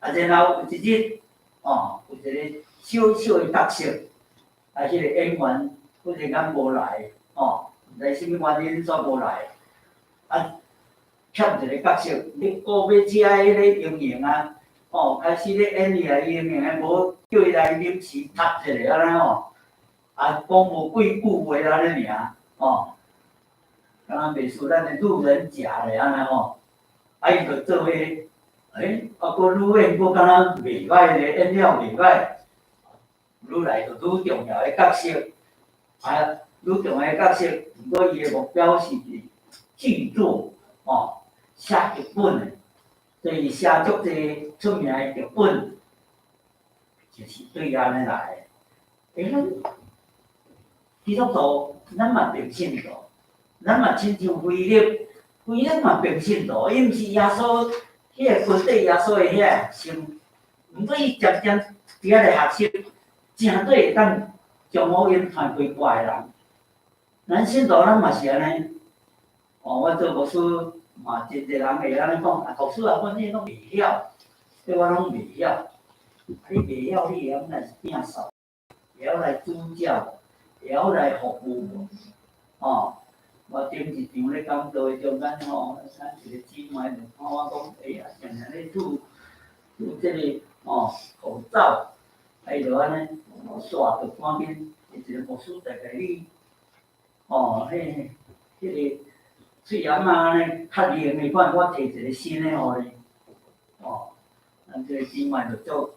啊，然後有一日，哦，有一个小小的角色，啊，彼个演員忽然間無來，哦，毋知啥物原因煞無來，啊，欠一个角色，咧顧馬車彼个英雄啊，哦，開始咧演戲啊，英雄啊，無叫伊來臨時插一下按呢吼，啊，講無幾句話按呢爾，哦，敢若袂輸咱的路人甲咧按呢吼，啊，伊就做彼个。欸，啊，閣愈演閣敢若袂䆀咧，演了袂䆀，愈來就愈重要的角色，啊，愈重要的角色，毋過伊的目標是劇作，哦，寫劇本的，所以寫足濟出名的劇本，就是對按呢來的。欸，咱基督徒，咱嘛變信徒，咱嘛親像腓力，腓力嘛變信徒，伊毋是耶穌。彼个跟綴耶穌的彼个學生，毋過伊漸漸佇遐來學習，成做會當將福音傳開掛的人。咱信徒咱嘛是按呢，哦，我做牧師嘛，真濟人會按呢講，啊，牧師啊，阮這攏袂曉，這我攏袂曉。你袂曉，你會曉來摒掃，會曉來主教，會曉來服務無？吼，我頂一場咧講道的中間吼，咱一個姊妹就看我講，哎呀，常常咧吐吐這个吼口罩，啊伊就按呢，煞就趕緊，一個牧師大概你，吼，彼彼个喙罨仔按呢較靈的款，我提一個新的予你，吼，咱這個姊妹就足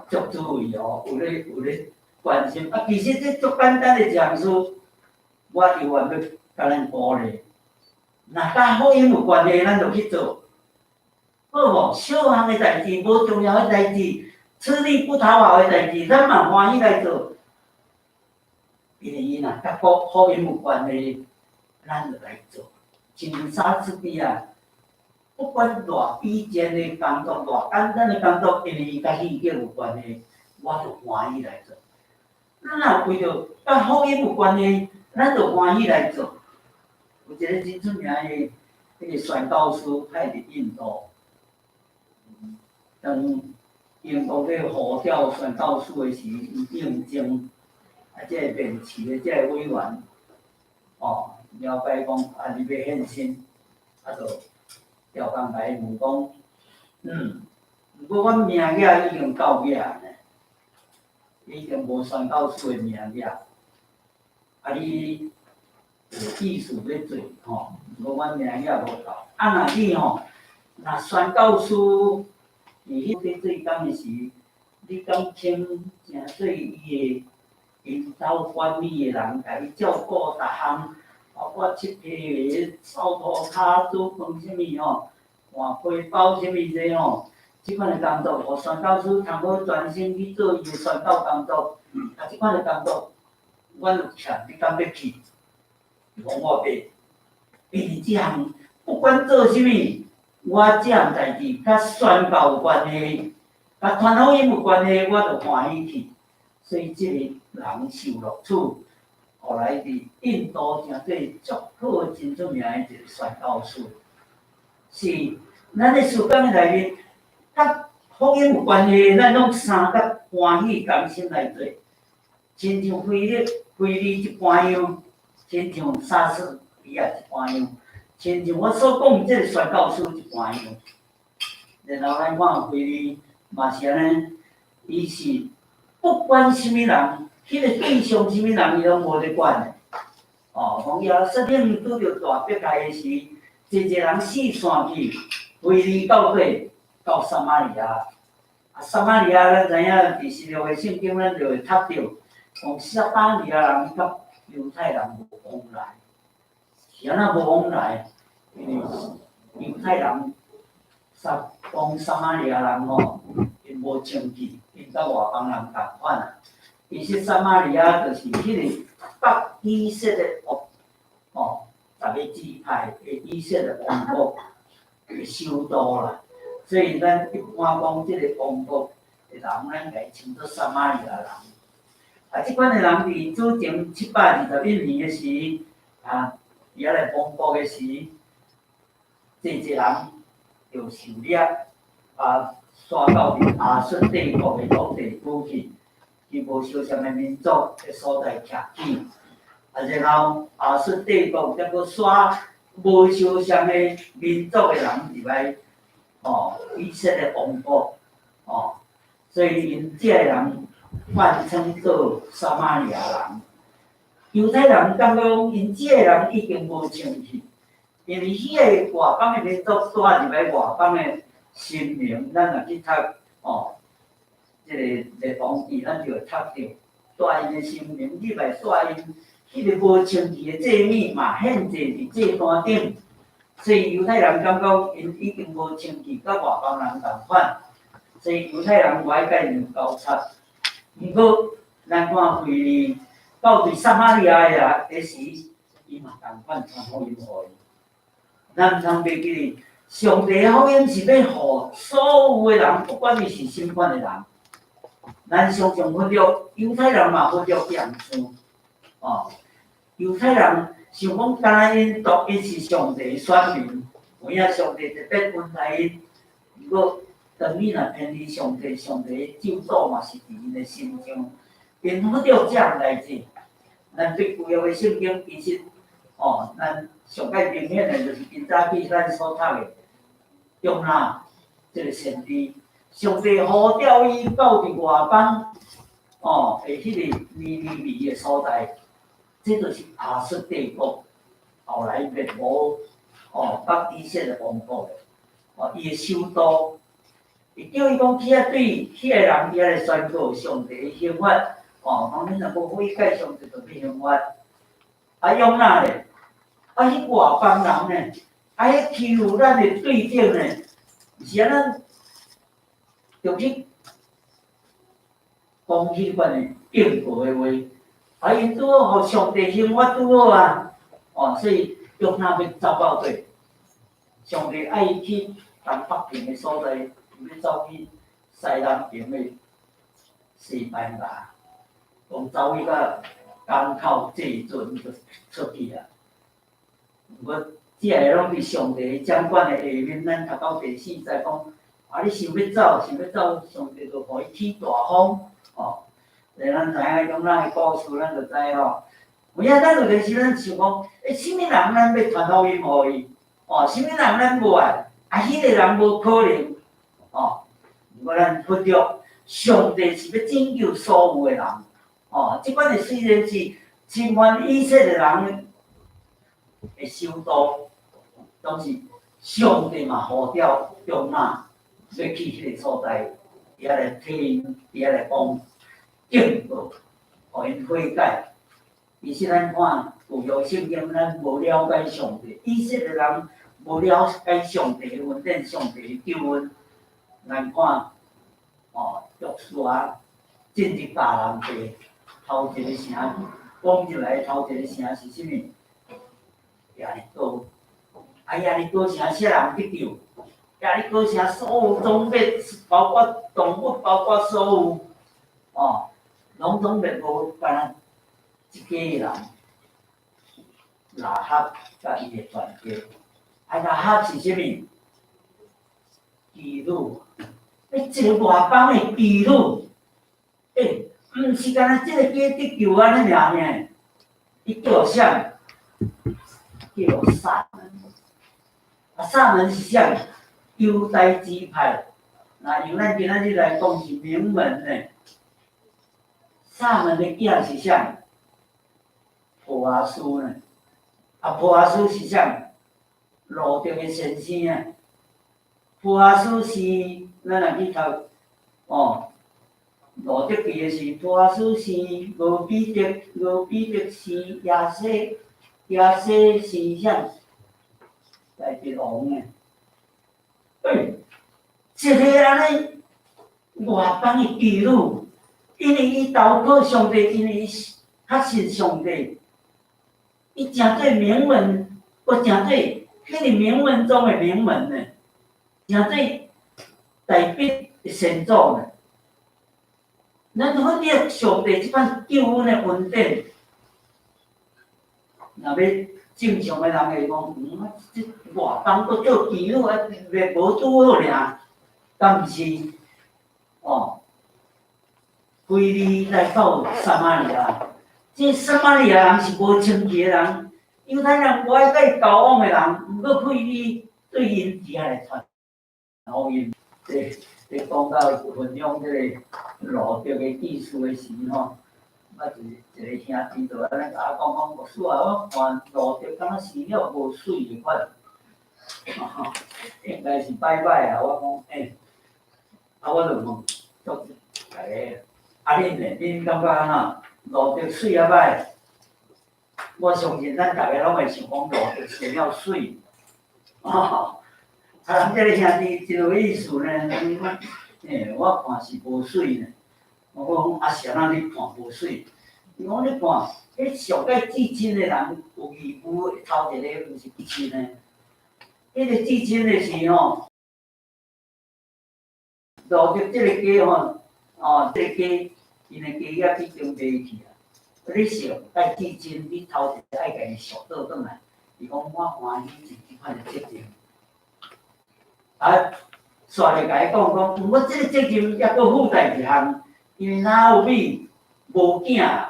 足注意哦，有咧關心。啊，其實這足簡單的一項事，我猶原欲共咱鼓勵。若佮福音有關係，咱就去做，好無？小項的代誌，無重要的代誌，吃力不討好的代誌，咱嘛歡喜來做。因為伊若佮福音有關係，咱就來做。像莎士比亞，不管偌卑賤的工作，偌簡單的工作，因為伊佮戲劇有關係，我就歡喜來做。咱若為著佮福音有關係，咱就歡喜來做。有一個真出名的彼個宣教師，派佇印度，當英國咧呼召宣教師的時，伊應徵啊，這个面試的這个委員，哦，了解講啊，你欲獻身，啊，就調工共伊問講，毋過阮名額已經夠額呢，已經無宣教師的名額，啊，你有意思欲做吼，毋過阮名額無夠，啊，若你吼，若宣教師佇彼咧做工的時，你敢肯成做伊的𪜶兜管理的人，共伊照顧逐項，包括拭皮鞋、掃塗跤、煮飯啥物吼，換被包啥物這吼，這款的工作，予宣教師通好專心去做伊的宣教工作。啊，這款的工作，阮有欠，你敢欲去？伊講我欲，因為這項不管做啥物，我這項代誌佮宣教有關係，佮傳福音有關係，我就歡喜去。所以這個人受錄取，後來佇印度成做足好、真出名的一個宣教師。是，咱咧事工的內面，佮福音有關係，咱攏相佮歡喜甘心來做。親像腓力、腓利這般樣，親像莎士比亞這般樣，親像我所講這個宣教師這般樣。然後咱看腓利嘛是按呢，伊是不管啥物人，彼個對象啥物人，伊攏無咧管的。哦，講耶路撒冷拄著大迫害的時，濟濟人四散去，腓利到底到撒瑪利亞。啊，撒瑪利亞咱知影，佇新約的聖經，咱就會讀著，講撒瑪利亞人佮猶太人無往來。是按怎無往來？因為猶太人撒講撒瑪利亞人吼，𪜶無清氣，𪜶佮外邦人仝款啊。其實撒瑪利亞就是彼個北以色列國，吼，10個支派的以色列王國的首都啦。所以咱一般講這個王國的人，咱共伊稱做撒瑪利亞人。啊，這款的人佇主前721年的時，啊，伊仔來亡國的時，濟濟人就受掠，啊，徙到佇亞述帝國的土地區去，去無相像的民族的所在徛起。啊，然後亞述帝國才閣徙無相像的民族的人入來，吼，以色列王國，吼，所以𪜶這个人泛稱做撒瑪利亞人。猶太人感覺講，𪜶這个人已經無清氣，因為彼个外邦的民族帶入來外邦的神明，咱若去讀吼，這个列王紀，咱就會讀著帶𪜶的神明入來，帶𪜶彼个無清氣的祭物嘛，獻祭佇祭壇頂，所以猶太人感覺𪜶已經無清氣，佮外邦人仝款，所以猶太人無愛佮𪜶有交叉。毋過，咱看腓利到佇撒瑪利亞的的時，伊嘛仝款傳福音予𪜶。咱毋通袂記得，上帝的福音是欲予所有的人，不管伊是啥物款的人。咱常常忽略，猶太人嘛忽略這項事，哦。猶太人想講，敢若𪜶獨一是上帝選民，有影上帝特別恩待𪜶。毋過，當你若偏離上帝，上帝的咒詛嘛是佇𪜶的身上。𪜶拄著這項代誌，咱對舊約的聖經其實，哦，咱上蓋明顯的就是今早起咱所讀的約拿這个先知，上帝呼召伊到佇外邦，哦，的彼个尼尼微的所在，這就是亞述帝國後來滅無，哦，北以色列王國的，哦，伊的首都，伊叫伊講去遐對遐个人佇遐咧宣告上帝的刑罰，哦，講恁若無悔改，上帝就欲刑罰。啊，約拿咧，啊，彼外邦人呢，啊，彼欺負咱的對境呢，是按怎就去講彼款的警告的話，啊，𪜶拄好予上帝刑罰拄好啊，哦，所以約拿欲走到佗，上帝愛伊去東北邊的所在，欲走去西南邊的西班牙，講走去到港口坐船就出去啊。毋過，這个攏佇上帝掌管的下面，咱讀到第四節講，啊，你想欲走，想欲走，上帝就予伊起大風，哦。咱知影約拿的故事，咱就知吼。有影咱有陣時咱想講，欸，啥物人咱欲傳福音予伊？哦，啥物人咱無愛？啊，彼个人無可能，哦。毋過咱佛著，上帝是欲拯救所有的人，哦。這款的雖然是侵犯以色列人的首都，但是上帝嘛呼召約拿欲去彼个所在，佇遐來替𪜶，佇遐來講警告，予𪜶悔改。其實咱看舊約聖經，咱無了解上帝，以色列人無了解上帝的恩典、上帝的救恩。咱看，哦，約書亞進入迦南地，頭一個城，講入來頭一個城是啥物？耶利哥。啊，耶利哥城啥人得救？耶利哥城所有總滅，包括動物，包括所有，哦，攏總滅無，干焦一家人，喇合佮伊的全家。啊，喇合是啥物？妓女。欸，一个外邦的妓女，欸，毋是干焦這个家得救按呢爾呢？伊叫啥？叫撒門。啊，撒門是啥？猶大支派。若用咱今仔日來講是名門呢。撒門的囝是啥？波阿斯呢？啊，波阿斯是啥？路得的先生啊。波阿斯是，咱若去讀，哦，路得記的是波阿斯生俄比得，俄比得生耶西，耶西生啥？大衛王呢？欸，一个按呢外邦的妓女，因為伊投靠上帝，因為伊確信上帝，伊成做名門，閣成做彼个名門中的名門呢，成做大衛的先祖呢。咱好得上帝這款救恩的恩典，若欲正常的人會講，嗯，這外邦閣做妓女啊，袂無拄好爾，敢毋是？哦，腓利來到撒瑪利亞，這撒瑪利亞人是無清氣的人，猶太人無愛佮伊交往的人，毋過腓利對𪜶佇遐來傳福音。這這講到分享這个路得的記事的時吼，我一一個兄弟就按呢共我講講，牧師啊，我看路得敢若生了無媠的款，應該是拜拜啊。我講欸，啊我就問足大家，啊恁呢？恁感覺按怎？路得媠抑䆀？我相信咱逐家攏會想講路得生了媠，啊，人這个兄弟真有意思呢。欸，我看是無媠呢。我講啊，是按怎你看無媠？伊講你看，彼上蓋至親的人有義務頭一個毋是至親的，彼个至親的是吼，路得這个家吼，哦，這个家，𪜶的家業已經賣去啊。你上蓋至親，你頭一个愛共伊贖倒轉來。伊講我歡喜是這款的責任。啊，煞來共伊講講，我這個責任猶閣附帶一項，因為拿俄米無囝，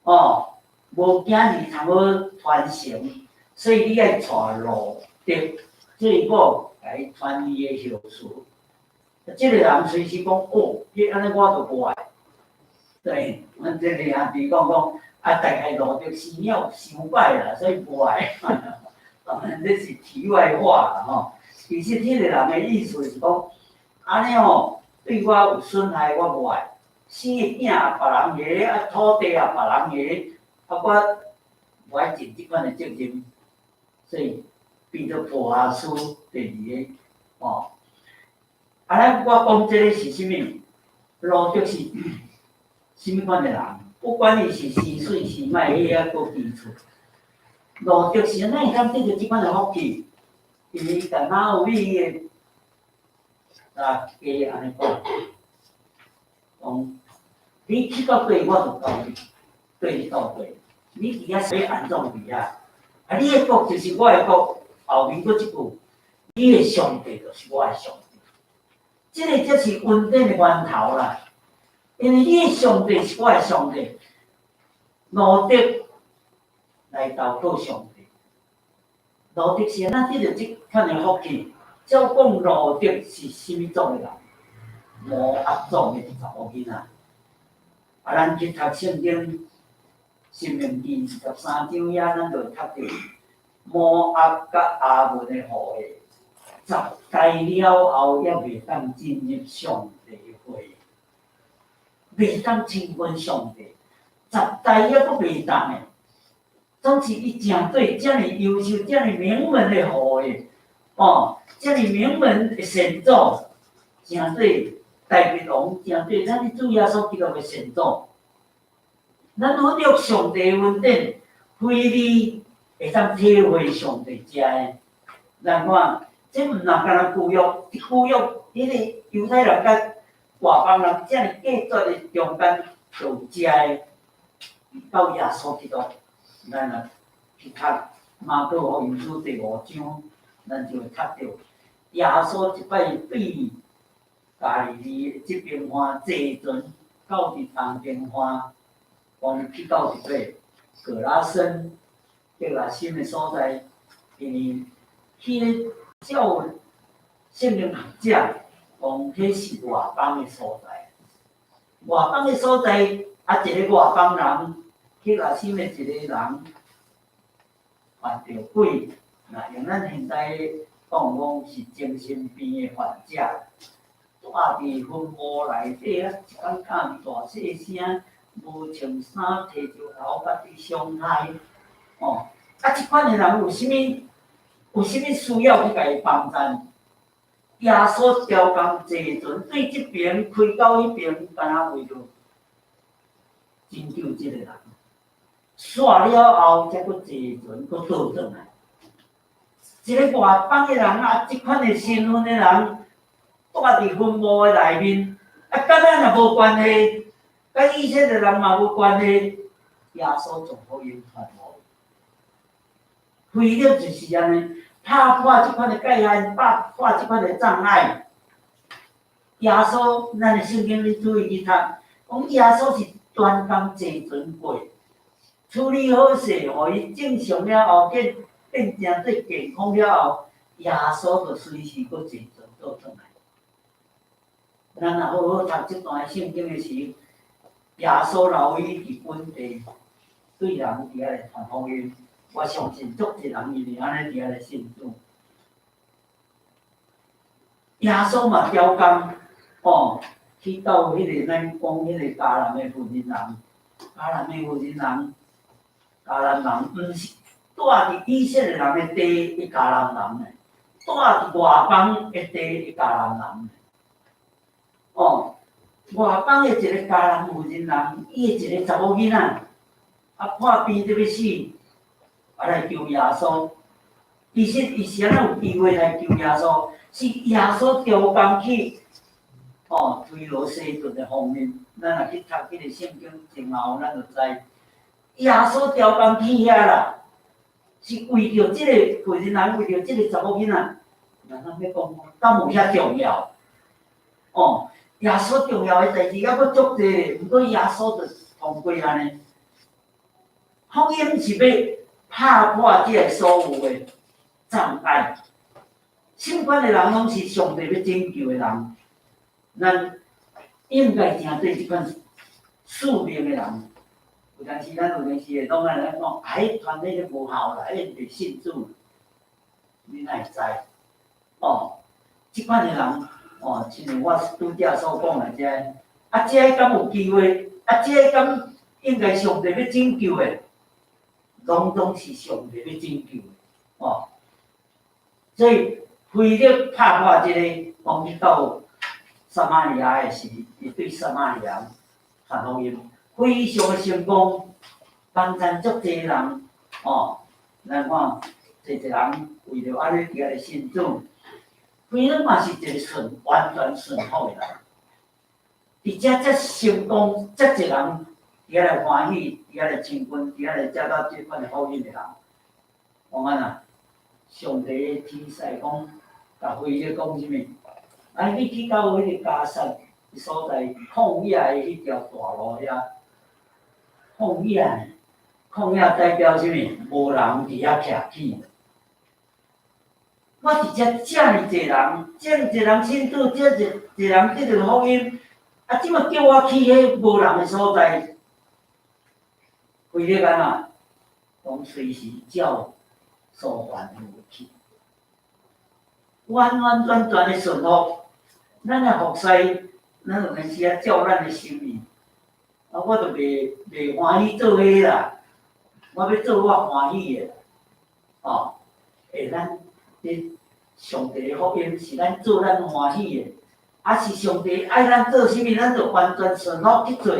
哦，無囝兒通好傳承，所以你愛娶路得做某來傳伊的後嗣。這個人隨時講，哦，彼按呢我就無愛。對，阮這個兄弟講講，啊，大概路得生了傷歹啦，所以無愛。當然這是題外話啦吼。其實彼個人的意思是講，按呢吼對我有損害，我無愛。生的囝也別人的，啊土地也別人的，啊我無愛盡這款的責任，所以變做波阿斯第二个吼。啊，咱我講這個是啥物？路得是啥物款的人？不管伊是生媠生歹，彼猶閣基礎。路得是按怎會當得著這款的福氣？因為伊共拿俄米的大家按呢講，講你去到佗，我就到你，綴你到佗。你佇遐欲按怎佇遐？啊，你的國就是我的國，後面閣一句，你的上帝就是我的上帝。這個才是恩典的源頭啦。因為你的上帝是我的上帝，路得來投靠上帝。路得是按怎得著這款的福氣？照講路得是啥物族的人？摩押族的查某囡仔。啊，咱去讀聖經，申命記23章遐，咱就會讀著摩押佮亞捫的後裔，十代了後猶袂當進入上帝會，袂當親近上帝，十代猶閣袂當的。總是伊成做遮爾優秀、遮爾名門的後裔，哦，遮爾名門的先祖，成做大衛王，成做咱的主耶穌基督的先祖。咱得著上帝恩典，腓利會當體會上帝遮的。咱看，這毋若干焦舊約，舊約彼個猶太人佮外邦人遮爾隔絕的中間，就有遮的到耶穌基督。咱若去讀馬可福音書第五章，咱就會讀著耶穌一擺對加利利這邊岸坐船到佇東邊岸，講去到佇佗格拉森、格拉森的所在，因為彼个照聖經學者講，彼是外邦的所在，外邦的所在，啊，一个外邦人。彼若啥物一个人犯著鬼，若用咱現代講講是精神病的患者，蹛佇墳墓內底啊，一工喊大細聲，無穿衫，提石頭家己傷害，哦，啊，這款的人有啥物需要去共伊幫贊？耶穌刁工坐船對這邊開到彼邊，敢若為著拯救這個人。煞了後，才閣坐船，閣倒轉來。一個外邦的人啊，這款的身份的人，蹛佇墳墓的內面，啊，佮咱也無關係，佮以色列人嘛無關係。耶穌將福音傳予伊，腓力就是按呢，拍破這款的界限，拍破這款的障礙。耶穌，咱的聖經你注意去讀，講耶穌是專工坐船過。處理好勢，予伊正常了後，變變成做健康了後，耶穌就隨時閣坐船倒轉來。咱若好好讀這段聖經的時，耶穌留伊佇本地對人佇遐咧傳福音，我相信足濟人因為按呢佇遐咧信主。耶穌嘛刁工，哦，去到彼個咱講彼個迦南的婦人，迦南的婦人。迦南人毋是蹛佇以色列人的地的迦南人呢，蹛佇外邦的地的迦南人。哦，外邦的一個迦南婦人人，伊的一個查某囡仔，啊破病得欲死，啊來求耶穌。其實伊是按怎有機會來求耶穌？是耶穌刁工去，哦，推羅西頓的方面，咱若去讀彼個聖經前後，咱就知。耶穌刁工去遐啦，是為著這個婦人人，為著這個查某囡仔。那咱欲講，敢有遐重要？哦，耶穌重要的代誌猶閣足濟，毋過耶穌就通過按呢。福音是欲拍破這个所有的障礙。啥款的人攏是上帝欲拯救的人，咱應該成做這款使命的人。有當時咱有當時會攏按呢講，啊，彼團體咧無效啦，彼袂信主，你哪會知？哦，這款的人，哦，親像我拄才所講的這个，啊，這个敢有機會？啊，這个敢應該上帝欲拯救的？攏總是上帝欲拯救的，哦。所以腓力拍破這個，講去到撒瑪利亞的時，伊對撒瑪利亞傳福音，非常的成功，幫贊足濟人，哦，咱看濟濟人為著按呢佇遐咧信主，腓力嘛是一個順完全順服的人，佇遮遮成功，遮濟人佇遐來歡喜，佇遐來親近，佇遐來接到這款的福音的人，講按怎？上帝天使講，共腓力講啥物？啊，你去到彼个迦薩所在曠野的彼條大路遐，曠野，曠野代表啥物？無人佇遐徛起。我佇遮遮爾濟人，遮爾濟人信主，遮爾濟人得著福音，啊，這馬叫我去彼無人的所在，腓力按怎？講隨時照所吩咐去，完完全全的順服。咱的服侍，咱有陣時啊照咱的心意，啊，我就袂歡喜做彼啦，我欲做我歡喜的，哦，欸，咱佇上帝的福音是咱做咱歡喜的，抑是上帝愛咱做啥物，咱就完全順服去做，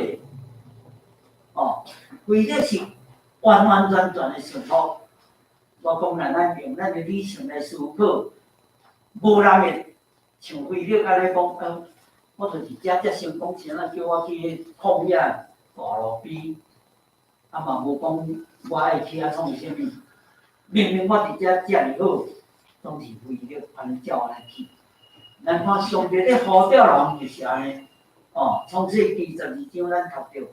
哦，規個是完完全全的順服。我講咱咱用咱的理性來思考，無人會像腓力按呢講，我就是遮遮成功，啥物叫我去彼曠野大路邊，啊嘛無講我愛去遐創啥物，明明我佇遮遮爾好，總是腓力按呢照按呢去。咱看上帝咧呼召人就是按呢，哦，創世記12章咱讀著，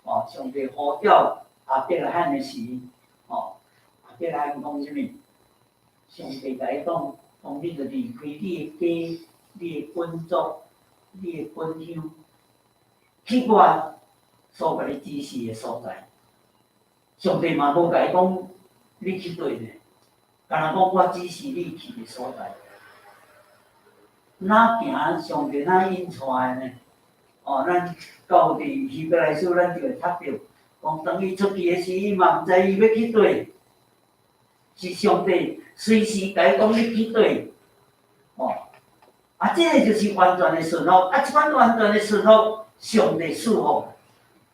哦，上帝呼召亞伯拉罕的時，哦，亞伯拉罕講啥物？上帝共伊講，講你著離開你的家、你的本族、你的本鄉，去我所共你指示的所在。上帝嘛無共伊講你去佗呢，干焦講我指示你去的所在。哪行上帝哪引帶的呢？哦，咱到佇希伯來書，咱就會讀著，講當伊出去的時，伊嘛毋知伊欲去佗，是上帝隨時共伊講你去佗，哦，啊，這个就是完全的順服，啊，這款完全的順服，上帝賜福，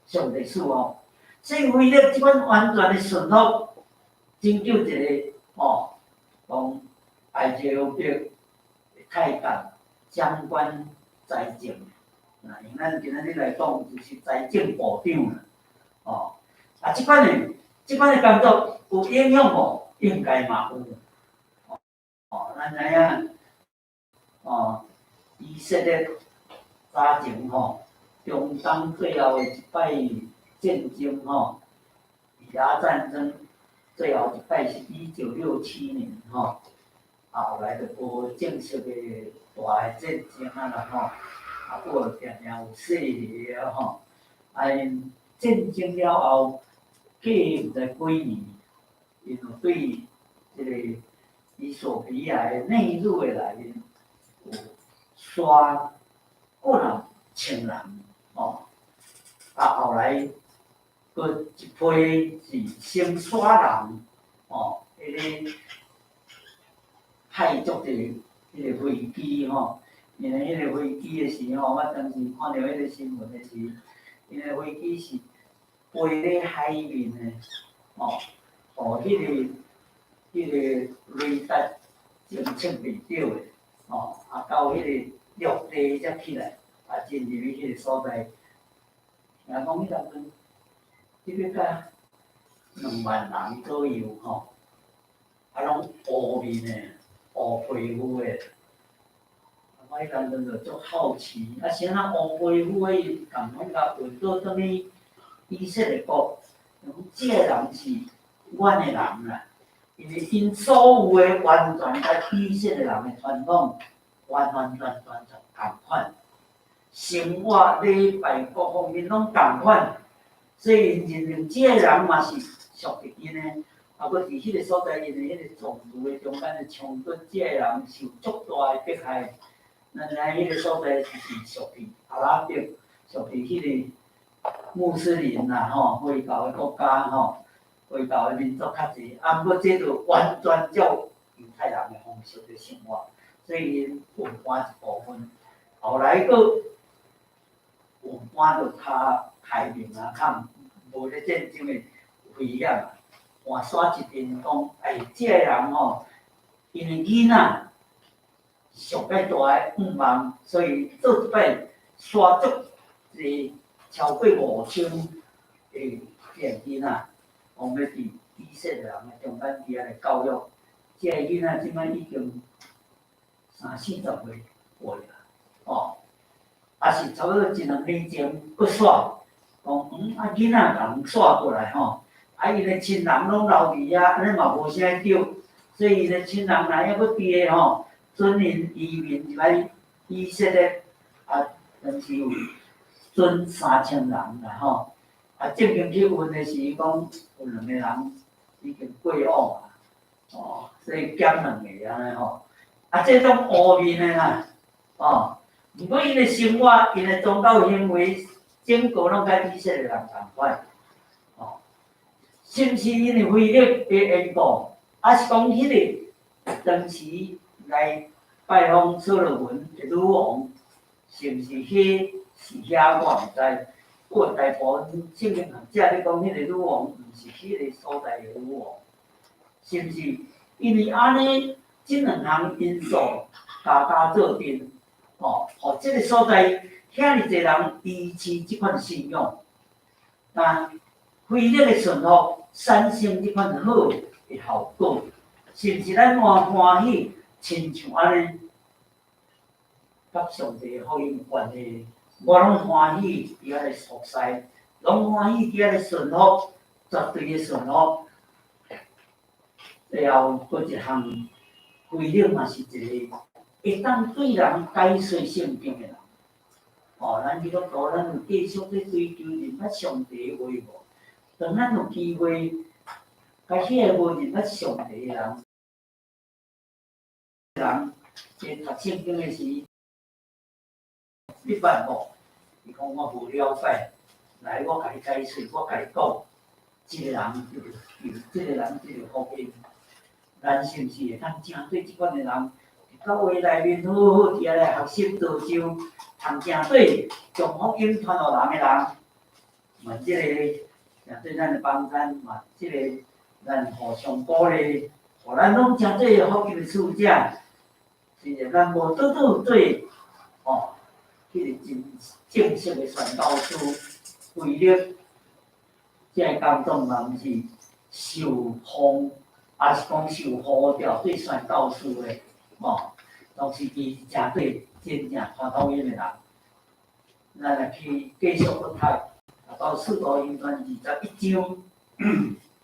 上帝賜福，所以為了這款完全的順服，拯救一个哦，講埃及的太監掌管財政，啊，用咱今仔日來講，就是財政部長啦，哦，啊，這款的工作有影響無？應該嘛有，哦，咱知影，哦，以色列早前吼，中東最後的一擺戰爭吼，以阿戰爭最後一擺是1967年吼，後來就無正式的大的戰爭啊啦吼，啊，閣有定定有細个吼，啊，𪜶戰爭了後，過毋知幾年，𪜶就對這个衣索比亞的內陸的內面有殺過兩千人，吼，啊，後來閣一批是先殺人，吼，彼个派足濟彼个飛機吼，因為彼個飛機的時吼，我當時看著彼个新聞的時，𪜶的飛機是飛咧海面的，吼，予彼个雷達偵測袂著的，吼，啊到彼个陸地才起來，啊進入去彼个所在，聽講彼當陣，這個甲2萬人左右吼，啊攏烏面的，烏皮膚的。我彼當陣就足好奇，啊，啥人烏皮膚的伊共款共運倒轉去以色列國？講這个人是阮的人啦，因為𪜶所有的完全佮以色列人的傳統完完全全就仝款，生活禮拜各方面攏仝款，所以𪜶認定這个人嘛是屬佇𪜶的。啊，閣佇彼個所在，因為彼個種族的中間的衝突，這個人受足大的迫害。咱知影彼個所在是屬佇阿拉伯，屬佇彼個穆斯林啦吼，回教的國家吼，回教的民族較濟。啊，毋過這就完全照猶太人的方式佇生活，所以𪜶運搬一部分，後來閣運搬到較開明啊，較無咧戰爭的危險啊。換煞一陣講，哎，這个人吼，𪜶的囡仔上蓋大的願望，所以做一擺煞足濟超過5000的這个囡仔，講欲佇以色列人的中間佇遐來教育，這个囡仔這擺已經三四十歲過啦，哦，也是差不多一兩年前閣煞，講啊囡仔共煞過來吼。啊，𪜶的親人攏留佇遐，按呢嘛無啥對，所以𪜶的親人若猶閣佇的吼，准𪜶移民入來以色列，啊，當時有准3000人啦吼，啊，正經去問的時，講有兩個人已經過往啊，哦，所以減兩个按呢吼，啊，這種烏面的啦，哦，毋過𪜶的生活、𪜶的宗教行為，整個攏佮以色列人仝款。是毋是因為腓力的緣故，抑是講彼个當時來拜訪所羅門的女王，是毋是彼是遐我毋知。有大部分聖經學者咧講，彼个女王毋是彼个所在的女王，是毋是？因為按呢，這兩項因素加加做陣，吼，予這个所在遐爾濟人支持這款信仰，但腓力的順服產生這款好的效果，是毋是咱嘛歡喜親像按呢？佮上帝福音有關係，我攏歡喜佇遐咧服侍，攏歡喜佇遐咧順服，絕對的順服。最後閣一項，腓力嘛是一個會當對人解說聖經的人。哦，咱基督徒，咱有繼續咧追求認捌上帝的話無？當咱有機會，共彼个無認捌上帝的人，人在讀聖經的時，你捌無？伊講我無了解，來我共你解說，我共你講，這个人就是這个人這個福音，咱是毋是會當誠對這款的人，佇教會內面好好佇遐來學習造就，通誠對將福音傳予人的人，嘛這个。對咱的幫贊嘛，這個咱互相鼓勵，予咱攏誠做福音的使者。雖然咱無拄拄做吼，彼個真正式的宣教師，腓力，這个感動嘛，毋是受封，抑是講受呼召做宣教師的，吼，攏是伊誠做真正傳福音的人。咱來去繼續閣讀。到使徒行傳21章，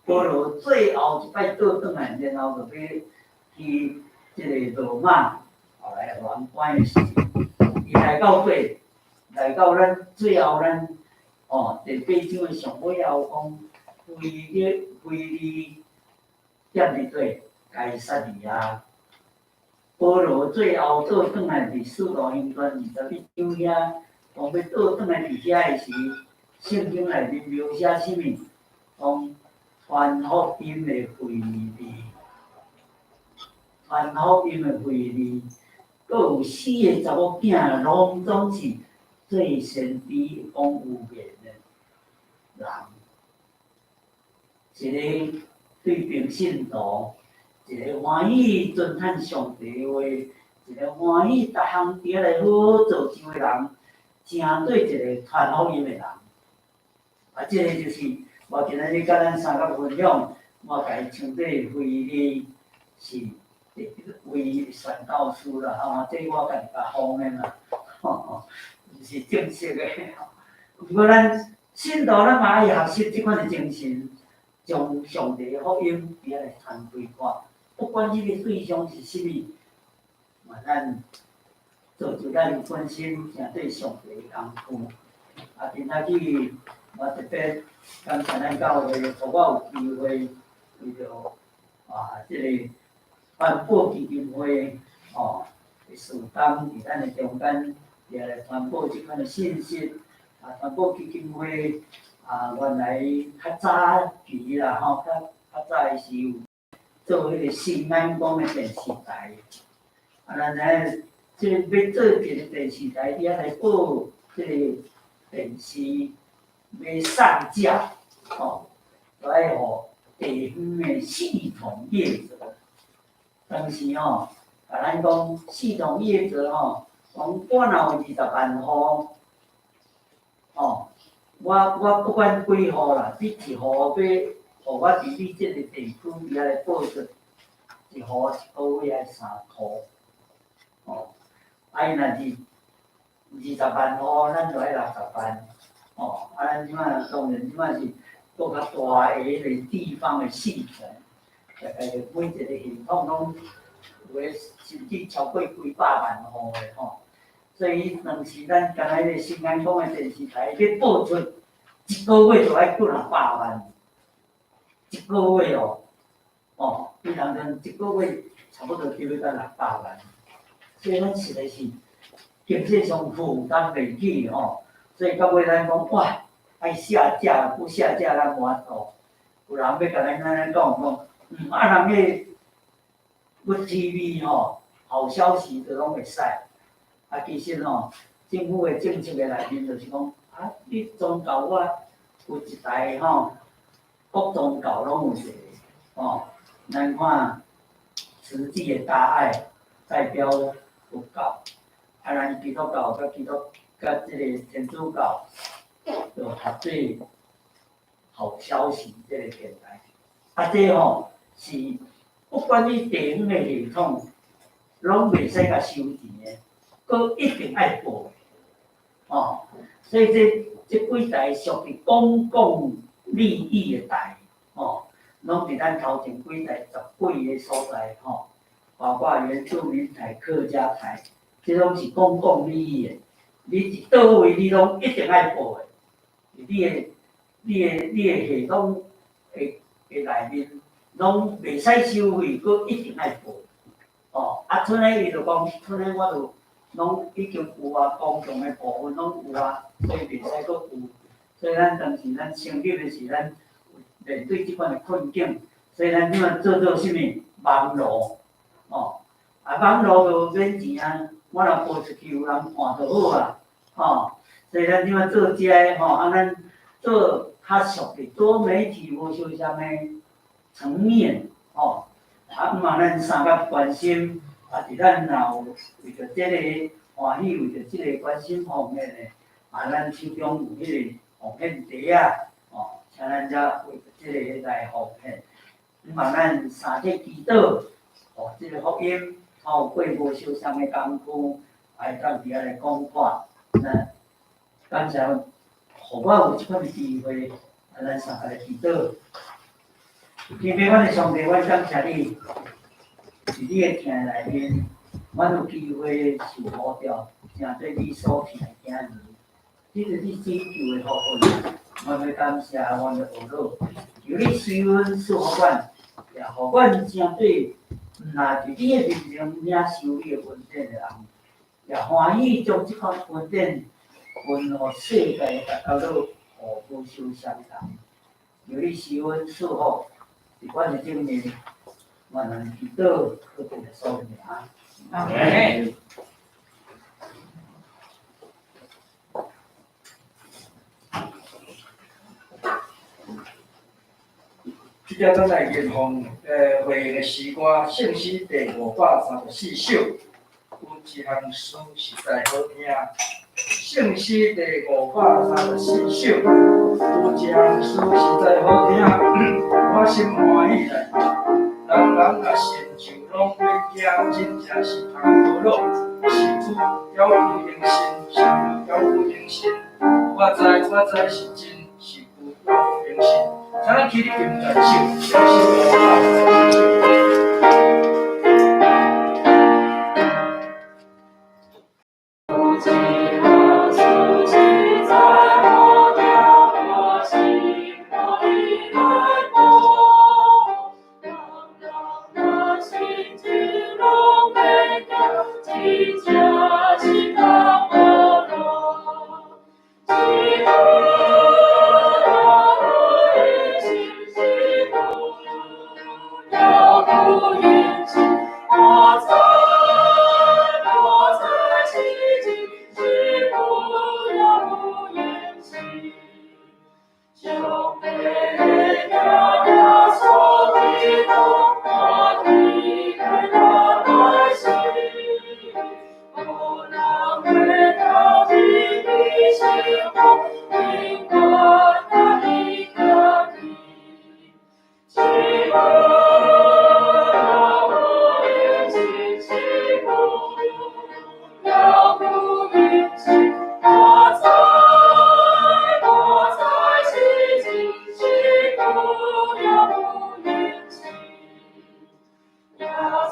保羅最後一擺倒轉來，然後就欲去這个羅馬，後來予人關的時陣，伊來到底，來到咱最後咱哦第八章的上尾後講，腓力腓利踮佇佗該撒利亞，保羅最後倒轉來佇使徒行傳21章遐，講欲倒轉來佇遐的時。聖經內面描寫啥物？講傳福音的腓利，傳福音的腓利，閣有四个查某囝，攏總是做先知講預言的人。一个對平信徒，一个歡喜遵行上帝的話，一个歡喜逐項佇遐來好好造就的人，成做一个傳福音的人。啊，這个就是我今仔日佮咱三個分享，我共伊稱做腓利是為宣教師啦，吼，這我家己共封的嘛，吼，毋是正式的。毋過咱信徒咱嘛愛學習這款的精神，將上帝的福音佇遐來傳開看，不管這個對象是啥物，嘛咱造就咱本身誠對上帝的工具。啊，今仔日我特別感謝咱教會，予我有機會為著啊，這個傳播基金會吼的事工，佇咱的中間佇來傳播這款的信息。啊，傳播基金會啊，原來較早期啦吼，較較早的時有做彼個新眼光的電視台。啊，咱知影，這欲做一个電視台，你愛來報這個電視欲上架，吼，都愛予地方的系統業者。當時吼，共咱講系統業者吼，講我若有20萬戶，吼，我不管幾戶啦，你一戶欲予我佇你這个地區佇遐來報出，一戶一个月愛3箍，吼，啊伊若是20萬戶，咱就愛60萬，吼，啊咱這擺當然這擺是閣較大个彼个地方的系統。大概每一个系統攏有的甚至超過幾百萬戶的吼，所以當時咱敢若彼个新眼光的電視台欲播出，一个月就愛幾若百萬，一个月哦，哦，比人陣一个月差不多就欲到600萬，所以咱實在是經濟上負擔袂起吼，所以到尾咱講哇，愛下架，不下架咱無法度，有人欲共咱按呢講講。啊，人彼 Good TV 吼，好消息都攏會使。啊，其實吼，政府的政策的內面就是講，啊，你宗教我有一台吼，各宗教攏有一個，吼，咱看慈濟的大愛代表佛教，啊，咱基督教佮基督佮這个天主教，就合做好消息這个電台。啊，這吼是不管你地方的系統，攏袂使共收錢的，閣一定愛報的，哦。所以這這幾台屬於公共利益的台，哦，攏佇咱頭前幾台十幾个所在，吼，包括原住民台、客家台，這攏是公共利益的。你佇佗位你攏一定愛報的，你的、你的、你的系統的的內面，攏袂使收費，閣一定愛報。哦，啊，賰呢伊就講，賰呢我就攏已經有啊，公共的部分攏有啊，所以袂使閣有。所以咱當時咱成立的時，咱面對這款的困境，所以咱這擺做做啥物網路，哦，啊網路就免錢啊，我若播出去有人看就好啊，吼，所以咱這擺做這个吼，啊咱做較屬於多媒體無相仝的層面，吼，啊，毋嘛咱三甲關心，啊，佇咱若有為著這个歡喜，為著這个關心方面的，啊，咱手中有彼个奉獻袋仔，哦，請咱遮為著這个來奉獻。毋嘛咱三體祈禱，哦，這个福音透過無相仝的工具，會當佇遐來講看。那感謝，予我有這款的機會，啊，咱三個來祈禱。天父，阮的上帝，阮感謝你，佇你的疼內面，阮有機會受呼召，成做你所疼的囝兒，這是你拯救的福分。阮欲感謝，阮欲學老，求你垂恩賜予阮，也予阮成做毋若佇你的面前領受你的恩典的人，也歡喜將這款恩典分予世界逐角落予無相仝的人。求你垂恩賜福，佇阮的頂面，阮來祈禱，靠主耶穌的名。阿門。這下咱來吟誦會的詩歌，聖詩第534首，有一項詩實在好聽。聖詩第534首，有一項詩實在好聽，我心歡喜來。人人若成就攏免驚。惊真正是通无落，是有了有用心，是有了有用心。我知我知是真，是有了有用心。请咱起立敬大手，小心。請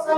坐。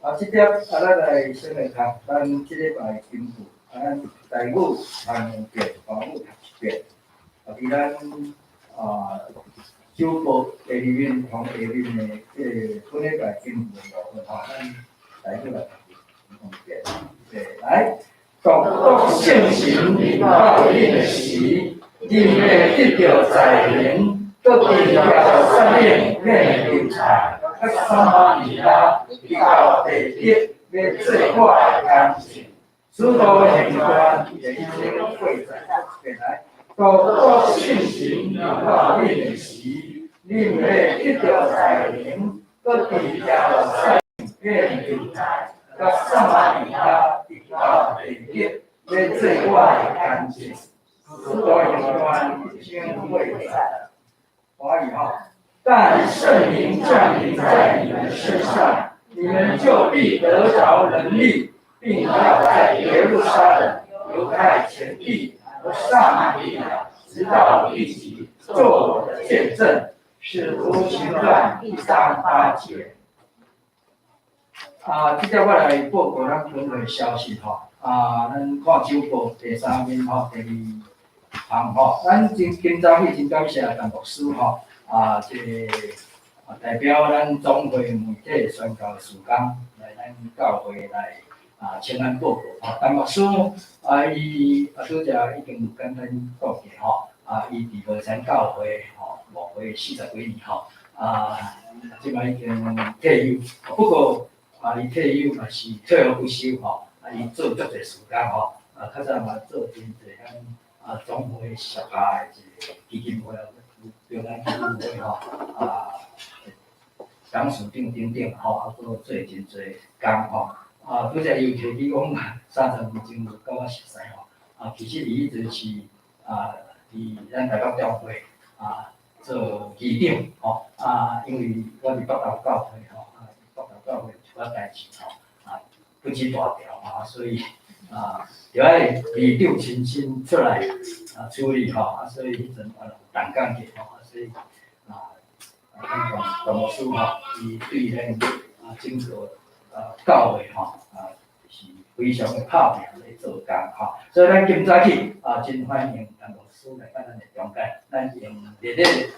啊，這點啊，咱來先來讀咱這禮拜經句，啊，咱台語讀兩遍，華語讀一遍。啊，佇咱啊周報下面同下面的這個本禮拜經句的部分吼，咱台語來讀兩遍。對，來，獨獨聖神臨到恁的時，恁會得著才能，閣佇耶路撒冷、變猶太、佮撒瑪利亞，直到地極，欲做我的見證。使徒行傳第一章八節，來，獨獨聖神臨到恁的時，恁會得著才能，閣佇耶路撒冷、變猶太、佮撒瑪利亞，直到地極，欲做我的見證。使徒行傳一章八節，華語哈。但聖靈降臨在你們身上，你們就必得著能力，並要在耶路撒冷、猶太全地和撒瑪利亞，直到地極，做我的見證。使徒行傳一章八節。啊，這個我來報告咱本會消息吼。啊，咱看周報第三面吼，第二項吼，咱今今早起真感謝陳牧師吼，啊，這個啊代表咱總會媒體宣教事工來咱教會來啊，請咱報告吼。陳牧師啊，伊啊拄才已經有簡單講過吼，啊，伊佇樂山教會吼牧會四十幾年吼，啊，這擺已經退休，不過啊，伊退休嘛是退而不休吼，啊，伊做足濟事工吼，啊，較早嘛做真濟咱啊總會屬下的一個基金會啊，平安基金會吼，啊，董事長等等吼，啊，閣做真濟工吼，啊，拄才伊有提起講30年前有佮我熟似吼，啊，其實伊彼陣是啊，佇咱台北教會啊做議長吼，啊，因為我佇北投教會吼，啊，北投教會有一寡代誌吼，啊，不知大條啊，所以啊，著愛議長親身出來啊處理吼，啊，所以彼陣啊有同感去吼，啊，所以啊，啊，咱陳牧師吼，伊對咱啊整個啊教會吼啊是非常的拍拚咧做工吼，所以咱今早起啊真歡迎陳牧師來到咱的中間，咱用熱烈的。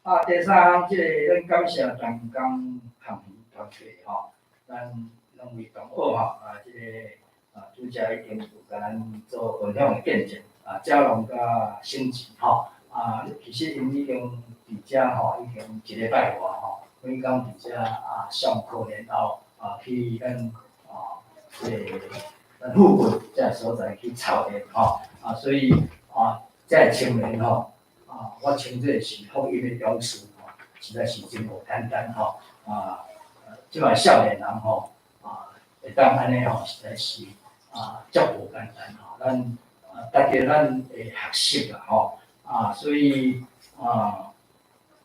啊，第三項，這個咱感謝同工學院團體吼，咱兩位同學吼，啊，這個啊，拄才已經有共咱做分享的見證，啊，嘉龍佮星吉吼，啊，其實𪜶已經佇遮吼，已經一禮拜外吼，每工佇遮啊上課然後啊去咱啊這個咱附近這個所在去操練吼，啊，所以啊，這個青年吼。啊，我稱這是福音的勇士吼，實在是真無簡單吼。啊，這擺少年人吼，啊，會當按呢吼，實在是啊，足無簡單吼。咱啊，值得咱會學習啦吼。啊，所以啊，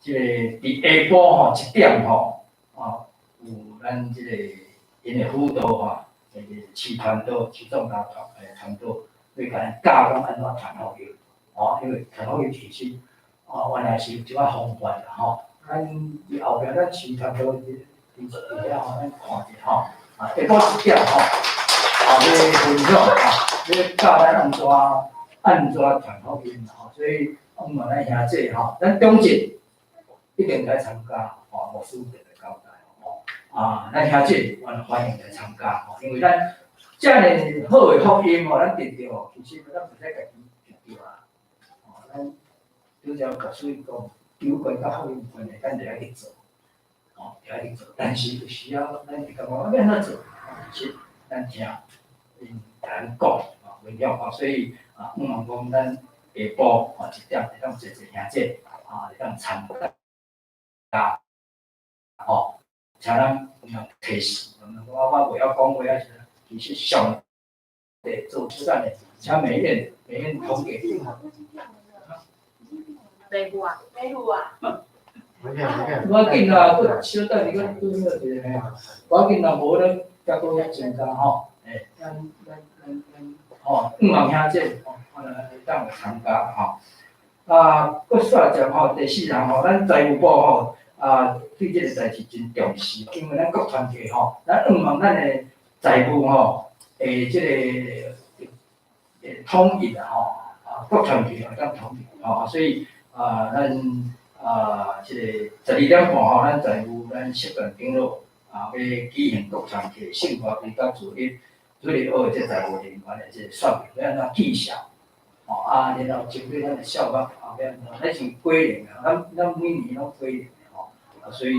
這個佇下晡吼一點吼，啊，有咱這個𪜶的輔導吼，這個市傳道、市總大團的傳道，欲共咱教講按怎傳福音。吼，因為傳福音其實，啊，原來是有一寡方法啦吼。咱佇後壁咱市傳道佇佇佇遐吼，咱看者吼，啊，下晡一點吼，啊，欲分享吼，欲教咱按怎按怎傳福音吼，所以，我問咱兄弟吼，咱中正一定來參加吼，牧師特別交代吼，啊，咱兄弟阮歡迎來參加吼，因為咱遮爾好的福音吼，咱得著吼，其實咱袂使家己得著啊。咱拄才牧師講，有關佮福音有關係，咱就愛去做，吼，就愛去做。但是有時仔咱會感覺我欲按怎做？其實咱聽𪜶共咱講，啊，分享吼，所以啊，向望講咱下晡吼一點會當濟濟兄弟啊，會當參加，吼，請咱有提示，我我袂曉講話啊，其實上帝做主咱的，請美燕，美燕統計。袂赴啊，袂赴啊。無要緊啦，閣小等下，閣拄好一个嘿，無要緊啦，無咱才閣遐增加吼，欸，咱咱咱咱吼，向望兄弟吼，我來會當來參加吼。啊，閣煞講吼，第四項吼，咱財務部吼，啊，對這個代誌真重視，因為咱各團體吼，咱向望咱的財務吼，會這個會統一啦吼，啊，各團體會當統一吼，所以。啊，咱啊，這個12點半吼，咱財務咱習慣長老啊，欲舉行各團體聖歌會佮主日主日學的這財務人員的這個說明，欲按怎記賬，吼啊，然後針對咱的數目啊，欲按怎，咱是歸零啊，咱咱每年攏歸零的吼，啊，所以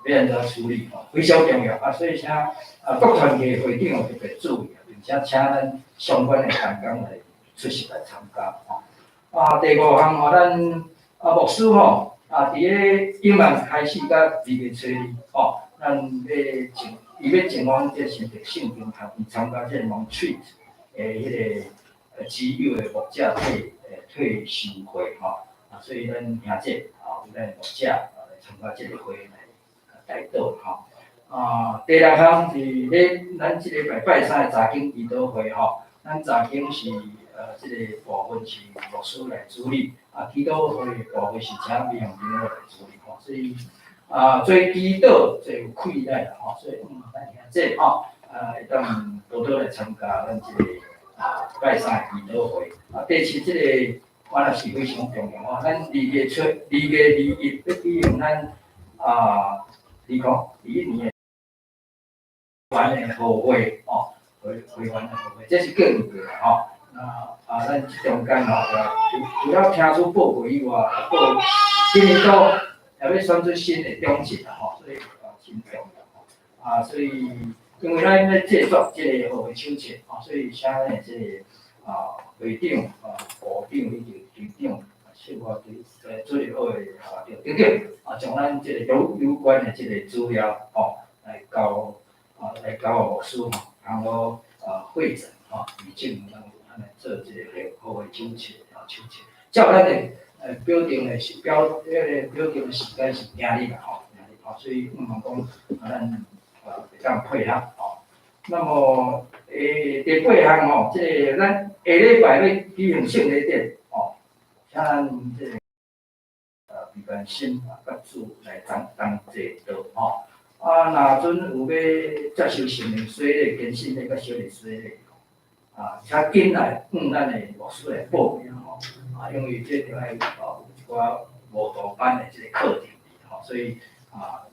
欲按怎處理吼，非常重要啊，所以請啊各團體的會長特別注意，並且請咱相關的同工來出席來參加吼。啊，第五項吼，咱。啊，牧師吼，啊，佇咧嬰盲開始到2月初2吼，咱欲前伊欲前往這新竹聖經學院參加這個 Montreat 的彼個之友的牧者退修會吼，啊，所以咱兄姐啊，有咱的牧者啊來參加這個會來代禱吼。啊，第六項是咧，咱這禮拜拜三的查經祈禱會吼，咱查經是這個部分是牧師來主理，啊，祈禱會的部分是請美紅長老來主理吼，所以啊，做祈禱做有氣力啦吼，所以咱兄姐吼，啊，會當多多來參加咱這個啊拜三的祈禱會。啊，第七這個我也是非常重要吼，咱2月初2月21欲舉行咱啊2021年的會員的和會吼，會員的和會，這是過年的啦吼。那啊，咱這中間吼，除了聽出報告以外，啊，閣今年度也欲選出新的長執啦吼，所以啊，真重要吼。啊，所以因為咱咧製作這個和會手冊吼，所以請咱的這個啊會長啊、部長以及隊長啊，小可對主日學的校長等等啊，將咱這個有關的這個資料吼，來交牧師吼，然後啊彙整吼，以正咱來做這個和會手冊啊手冊，照咱的表定的時間是今日啦吼，今日吼，所以毋茫講啊咱啊會當配合吼。那麼第八項吼，這個咱下禮拜欲舉行聖禮典吼，請咱這個比關心啊，佮主來同齊禱吼。啊，若陣有欲接受聖靈洗禮、堅信禮佮小禮洗禮，啊，請緊來向咱的牧師來報名吼。啊，因為這著愛有一寡慕道班的這個課程吼，所以啊，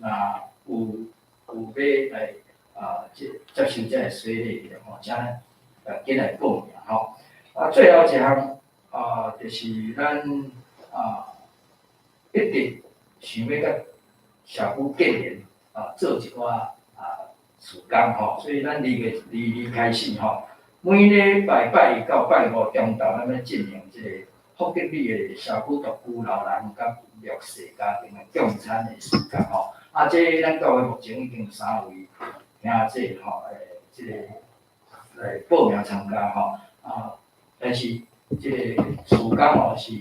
若有欲來啊接受這個洗禮的吼，請緊來報名吼。啊，最後一項啊，就是咱啊一直想欲佮社區建聯啊，做一寡啊事工吼，所以咱2月22開始吼，每禮拜拜一到拜五中晝，咱欲進行這個福吉里的社區獨居老人佮弱勢家庭的共餐的時間吼。啊，這咱教會目前已經有三位兄姐吼，這個來報名參加吼。啊，但是這個事工吼是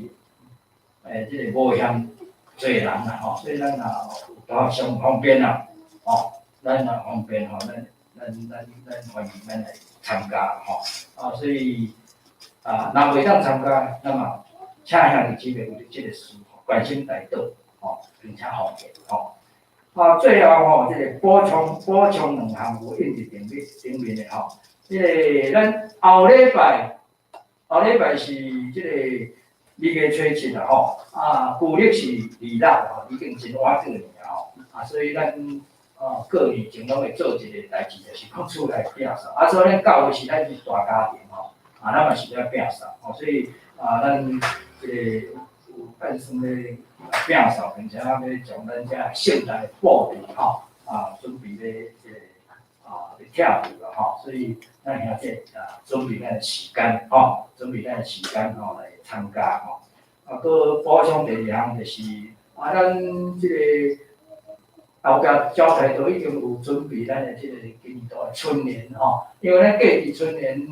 這個無嫌濟人啦吼，所以咱若有淡仔上方便啦，吼，咱若方便吼，咱歡迎咱來參加吼。啊，所以啊，若袂當參加，那麼請兄弟姊妹為著這個事關心代禱吼，並且奉獻吼。啊，最後吼，這個補充兩項有印佇頂面的吼。這個咱後禮拜是這個2月初7啦吼，啊，舊曆是26吼，已經真晚過年啊吼，啊，所以咱啊過年前攏會做一個代誌，就是講厝內摒掃。啊，所以咱教會是咱是大家庭吼，啊，咱嘛是愛摒掃吼，所以啊，咱這個有打算咧摒掃，並且欲將咱遮聖誕的布置吼，啊，準備咧這個啊，欲拆除啦吼，所以咱兄弟啊，準備咱的時間吼，準備咱的時間吼來參加吼。啊，閣補充第二項就是啊，咱這個後壁招待都已經有準備咱的這個今年度的春聯吼，因為咱過去春聯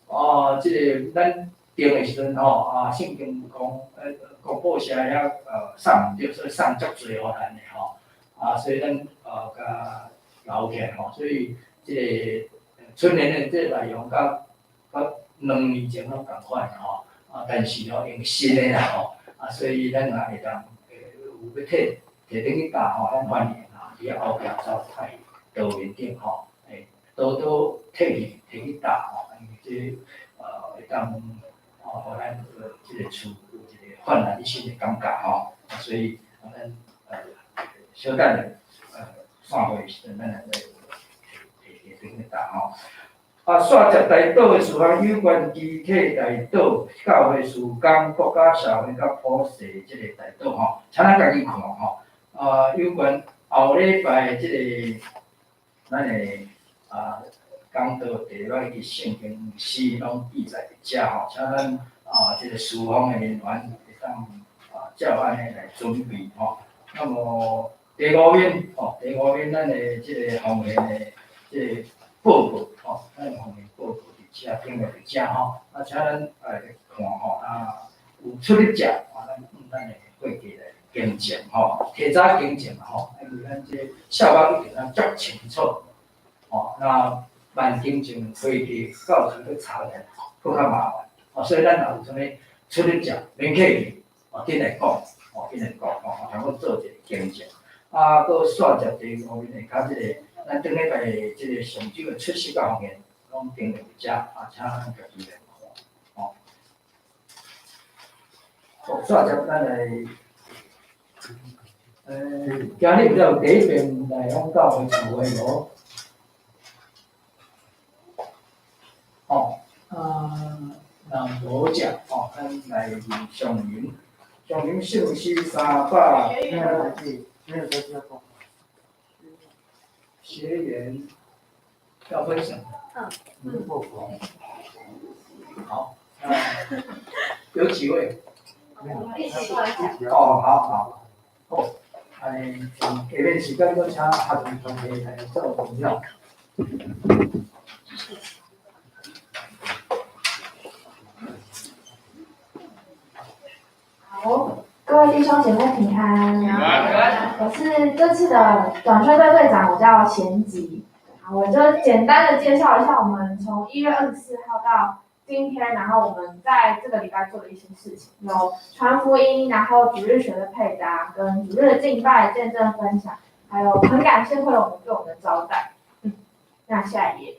哦，這個咱訂的時陣吼，啊，聖經公布社遐送毋著，所以送足濟予咱的吼，啊，所以咱共留起來吼，所以這個春聯的這個內容佮2年前攏仝款吼，啊，但是吼用新的啦吼，啊，所以咱若會當有欲提轉去搭吼，咱歡迎啊，佇後壁走太桌面頂吼，多多提去搭吼，因為這會當吼，予咱這個厝有一個煥然一新的感覺吼，啊，所以咱小等下散會的時陣，咱來提轉去搭吼。啊，煞接代禱的事項有關肢體代禱、教會事工、國家社會佮普世這個代禱吼，請咱家己看吼。啊，有關後禮拜這個咱的啊講道題目以及聖經詩攏記載佇遮吼，請咱啊這個事奉的人員會當啊照按呢來準備吼。那麼第五面吼，第五面咱的這个方言的這个報告吼，咱的方言報告佇遮頂面佇遮吼，啊，請咱來看吼，啊，有出入者啊，咱用咱的會計來更正吼，提早更正吼，因為咱這校方一定咱足清楚，吼，那萬更正會計到時閣查來，閣較麻煩，哦，所以咱若有啥物出入者免客氣，哦，緊來講，哦，緊來講，吼，通好做一個更正。啊，閣煞接第五面下跤這個，咱頂禮拜這個上週的出席甲方言，攏登錄佇遮，啊，請咱家己來看，吼。好，煞接咱來，今日毋知有第一遍來講教會聚會無？吼，啊，若無者，吼，咱來上林，上林信息300。沒有說要講。學員要分享。嗯。好，有幾位？一起分享。哦，好好。好，按呢，下面時間閣請學員同學來做分享。好，各位弟兄姐妹平安。我是這次的短宣隊隊長，我叫賢吉。好，我就簡單的介紹一下，我們從1月24號到今天，然後我們在這個禮拜做的一些事情，有傳福音，然後主日學的配搭，跟主日的敬拜、見證分享，還有很感謝會友們對我們的招待。那下一頁。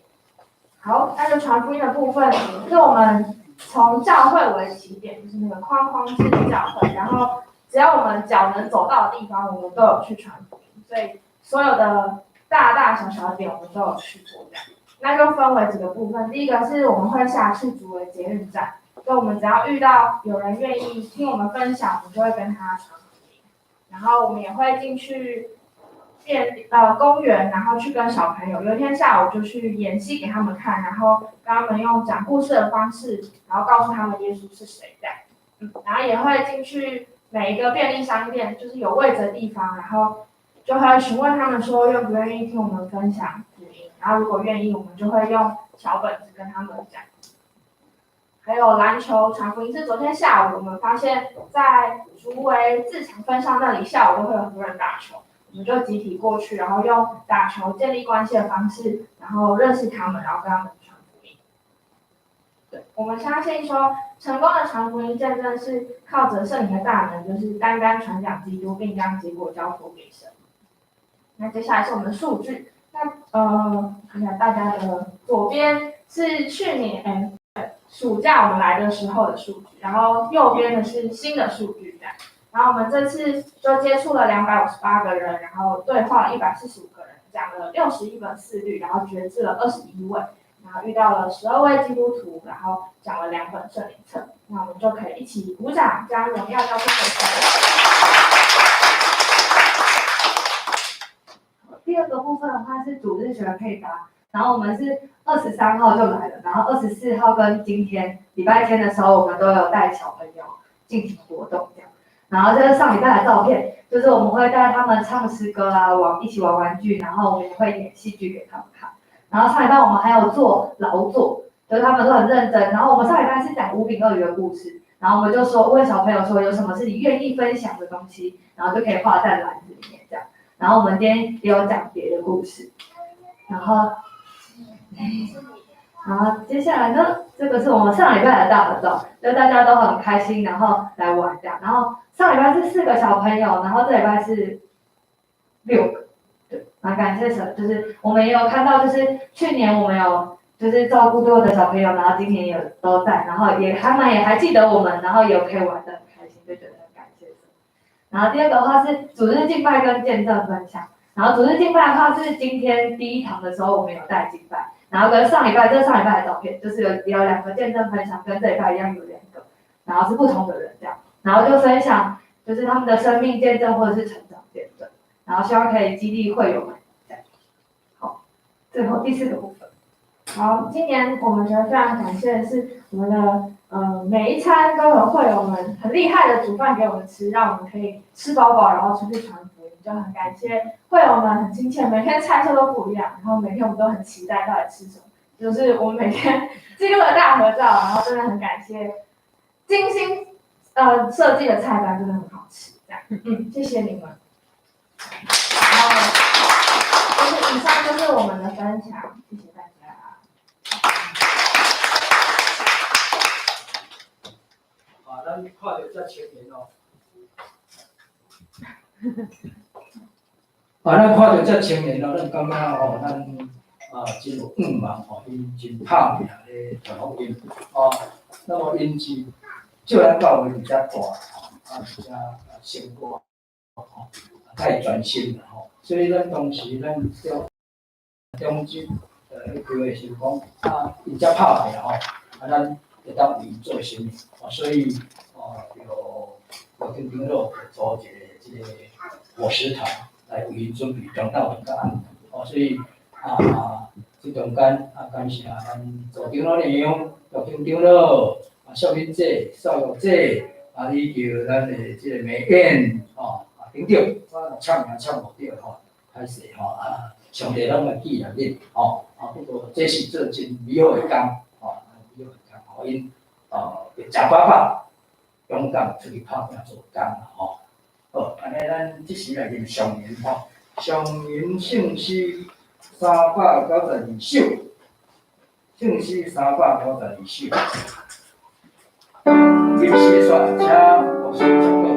好，那就傳福音的部分，是我們從教會為起點，就是那個框框式的教會，然後只要我們腳能走到的地方，我們都有去傳福音，所以所有的大大小小的點我們都有去過。這樣，那就分為幾個部分。第一個是我們會下去竹圍捷運站，就我們只要遇到有人願意聽我們分享，我們就會跟他傳福音。然後我們也會進去公園，然後去跟小朋友，有一天下午就去演戲給他們看，然後跟他們用講故事的方式，然後告訴他們耶穌是誰這樣。然後也會進去每一個便利商店，就是有位置的地方，然後就會詢問他們說願不願意聽我們分享福音，然後如果願意，我們就會用小本子跟他們講。還有籃球傳福音是昨天下午我們發現，在竹圍自強分校那裡，下午都會有很多人打球。我們就集體過去，然後用打球建立關係的方式，然後認識他們，然後跟他們傳福音。對，我們相信說，成功的傳福音見證是靠着聖靈的大能，就是單單傳講基督，並將結果交託給神。那接下來是我們的數據。那看一下大家的左邊是去年暑假我們來的時候的數據，然後右邊的是新的數據這樣。然後我們這次就接觸了258個人，然後對話了145個人，講了61本四律，然後決志了21位，然後遇到了12位基督徒，然後講了2本聖靈冊。那我們就可以一起鼓掌，將榮耀交給神。第二個部分的話是主日學配搭，然後我們是23號就來了，然後24號跟今天禮拜天的時候，我們都有帶小朋友進行活動這樣。然後這是上禮拜的照片，就是我們會帶他們唱詩歌啊，一起玩玩具，然後我們也會演戲劇給他們看。然後上禮拜我們還有做勞作，就是他們都很認真。然後我們上禮拜是講五餅二魚的故事，然後我們就說問小朋友說有什麼是你願意分享的東西，然後就可以畫在籃子裡面這樣。然後我們今天也有講別的故事，然後接下來呢，這個是我們上禮拜的大合照，就大家都很開心，然後來玩這樣。然後上禮拜是4個小朋友，然後這禮拜是6個，對，蠻感謝神，就是我們也有看到，就是去年我們有就是照顧多的小朋友，然後今年也都在，然後也他們也還記得我們，然後也有可以玩得很開心，就覺得很感謝神。然後第二個的話是主日敬拜跟見證分享，然後主日敬拜的話是今天第一堂的時候我們有帶敬拜。然後跟上禮拜，這是上禮拜的照片，就是有2個見證分享，跟這禮拜一樣有2個，然後是不同的人這樣，然後就分享就是他們的生命見證或者是成長見證，然後希望可以激勵會友們這樣。好，最後第4個部分，好，今年我们觉得非常感谢的是，我们的每一餐都有会友们很厉害的煮饭给我们吃，让我们可以吃饱饱，然后出去传福音，就很感谢会友们很亲切，每天菜色都不一样，然后每天我们都很期待到底吃什么，就是我们每天记录了大合照，然后真的很感谢精心设计的菜单，真的很好吃，这样，谢谢你们。然后就是以上就是我们的分享，谢谢大家。啊，咱看著遮青年哦，啊，咱看著遮青年哦，咱感觉吼，咱啊真有向望吼，𪜶真拍拚咧传福音哦。那么𪜶是照咱教会伫遮大，啊，伫遮生活，吼，太专心啦吼。所以咱当时咱中中职迄个是讲啊，𪜶遮拍拚吼，啊，咱会当为𪜶做啥物？啊，所以哦，就我跟长老组一个这个伙食团来为𪜶准备中昼顿佮暗顿。哦，所以啊，这中间啊，感谢咱组长老娘、组长长老、啊，少敏姐、少玉姐，啊，以及咱的这个美燕，吼，啊等等，我若签名签无著吼，歹势吼啊，上帝拢会记念恁，吼，啊，不过这是做真美好的工，吼，美好的工，予𪜶哦会食饱饱，勇敢出去拍拼做工吼。好，按呢咱这时来念上吟吼，上吟圣诗392首，圣诗392首。吟诗煞，请牧师祝祷。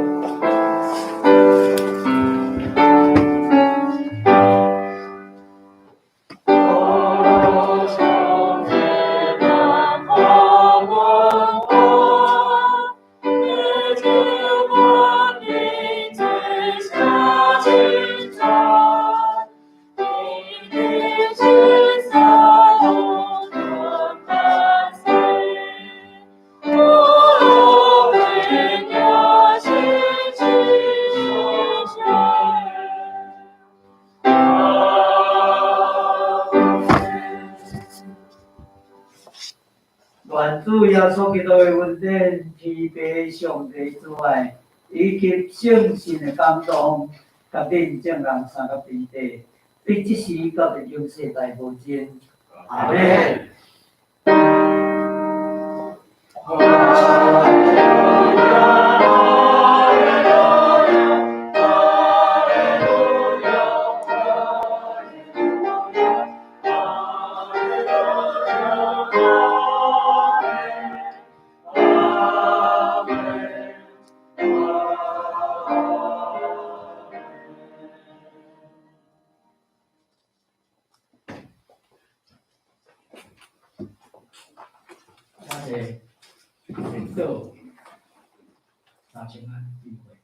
愿主耶稣基督的恩典、天父上帝之爱，以及圣神的感动，佮恁众人三个平地，对这时到伫永世代无尽。阿们。咱的领导三千安聚会。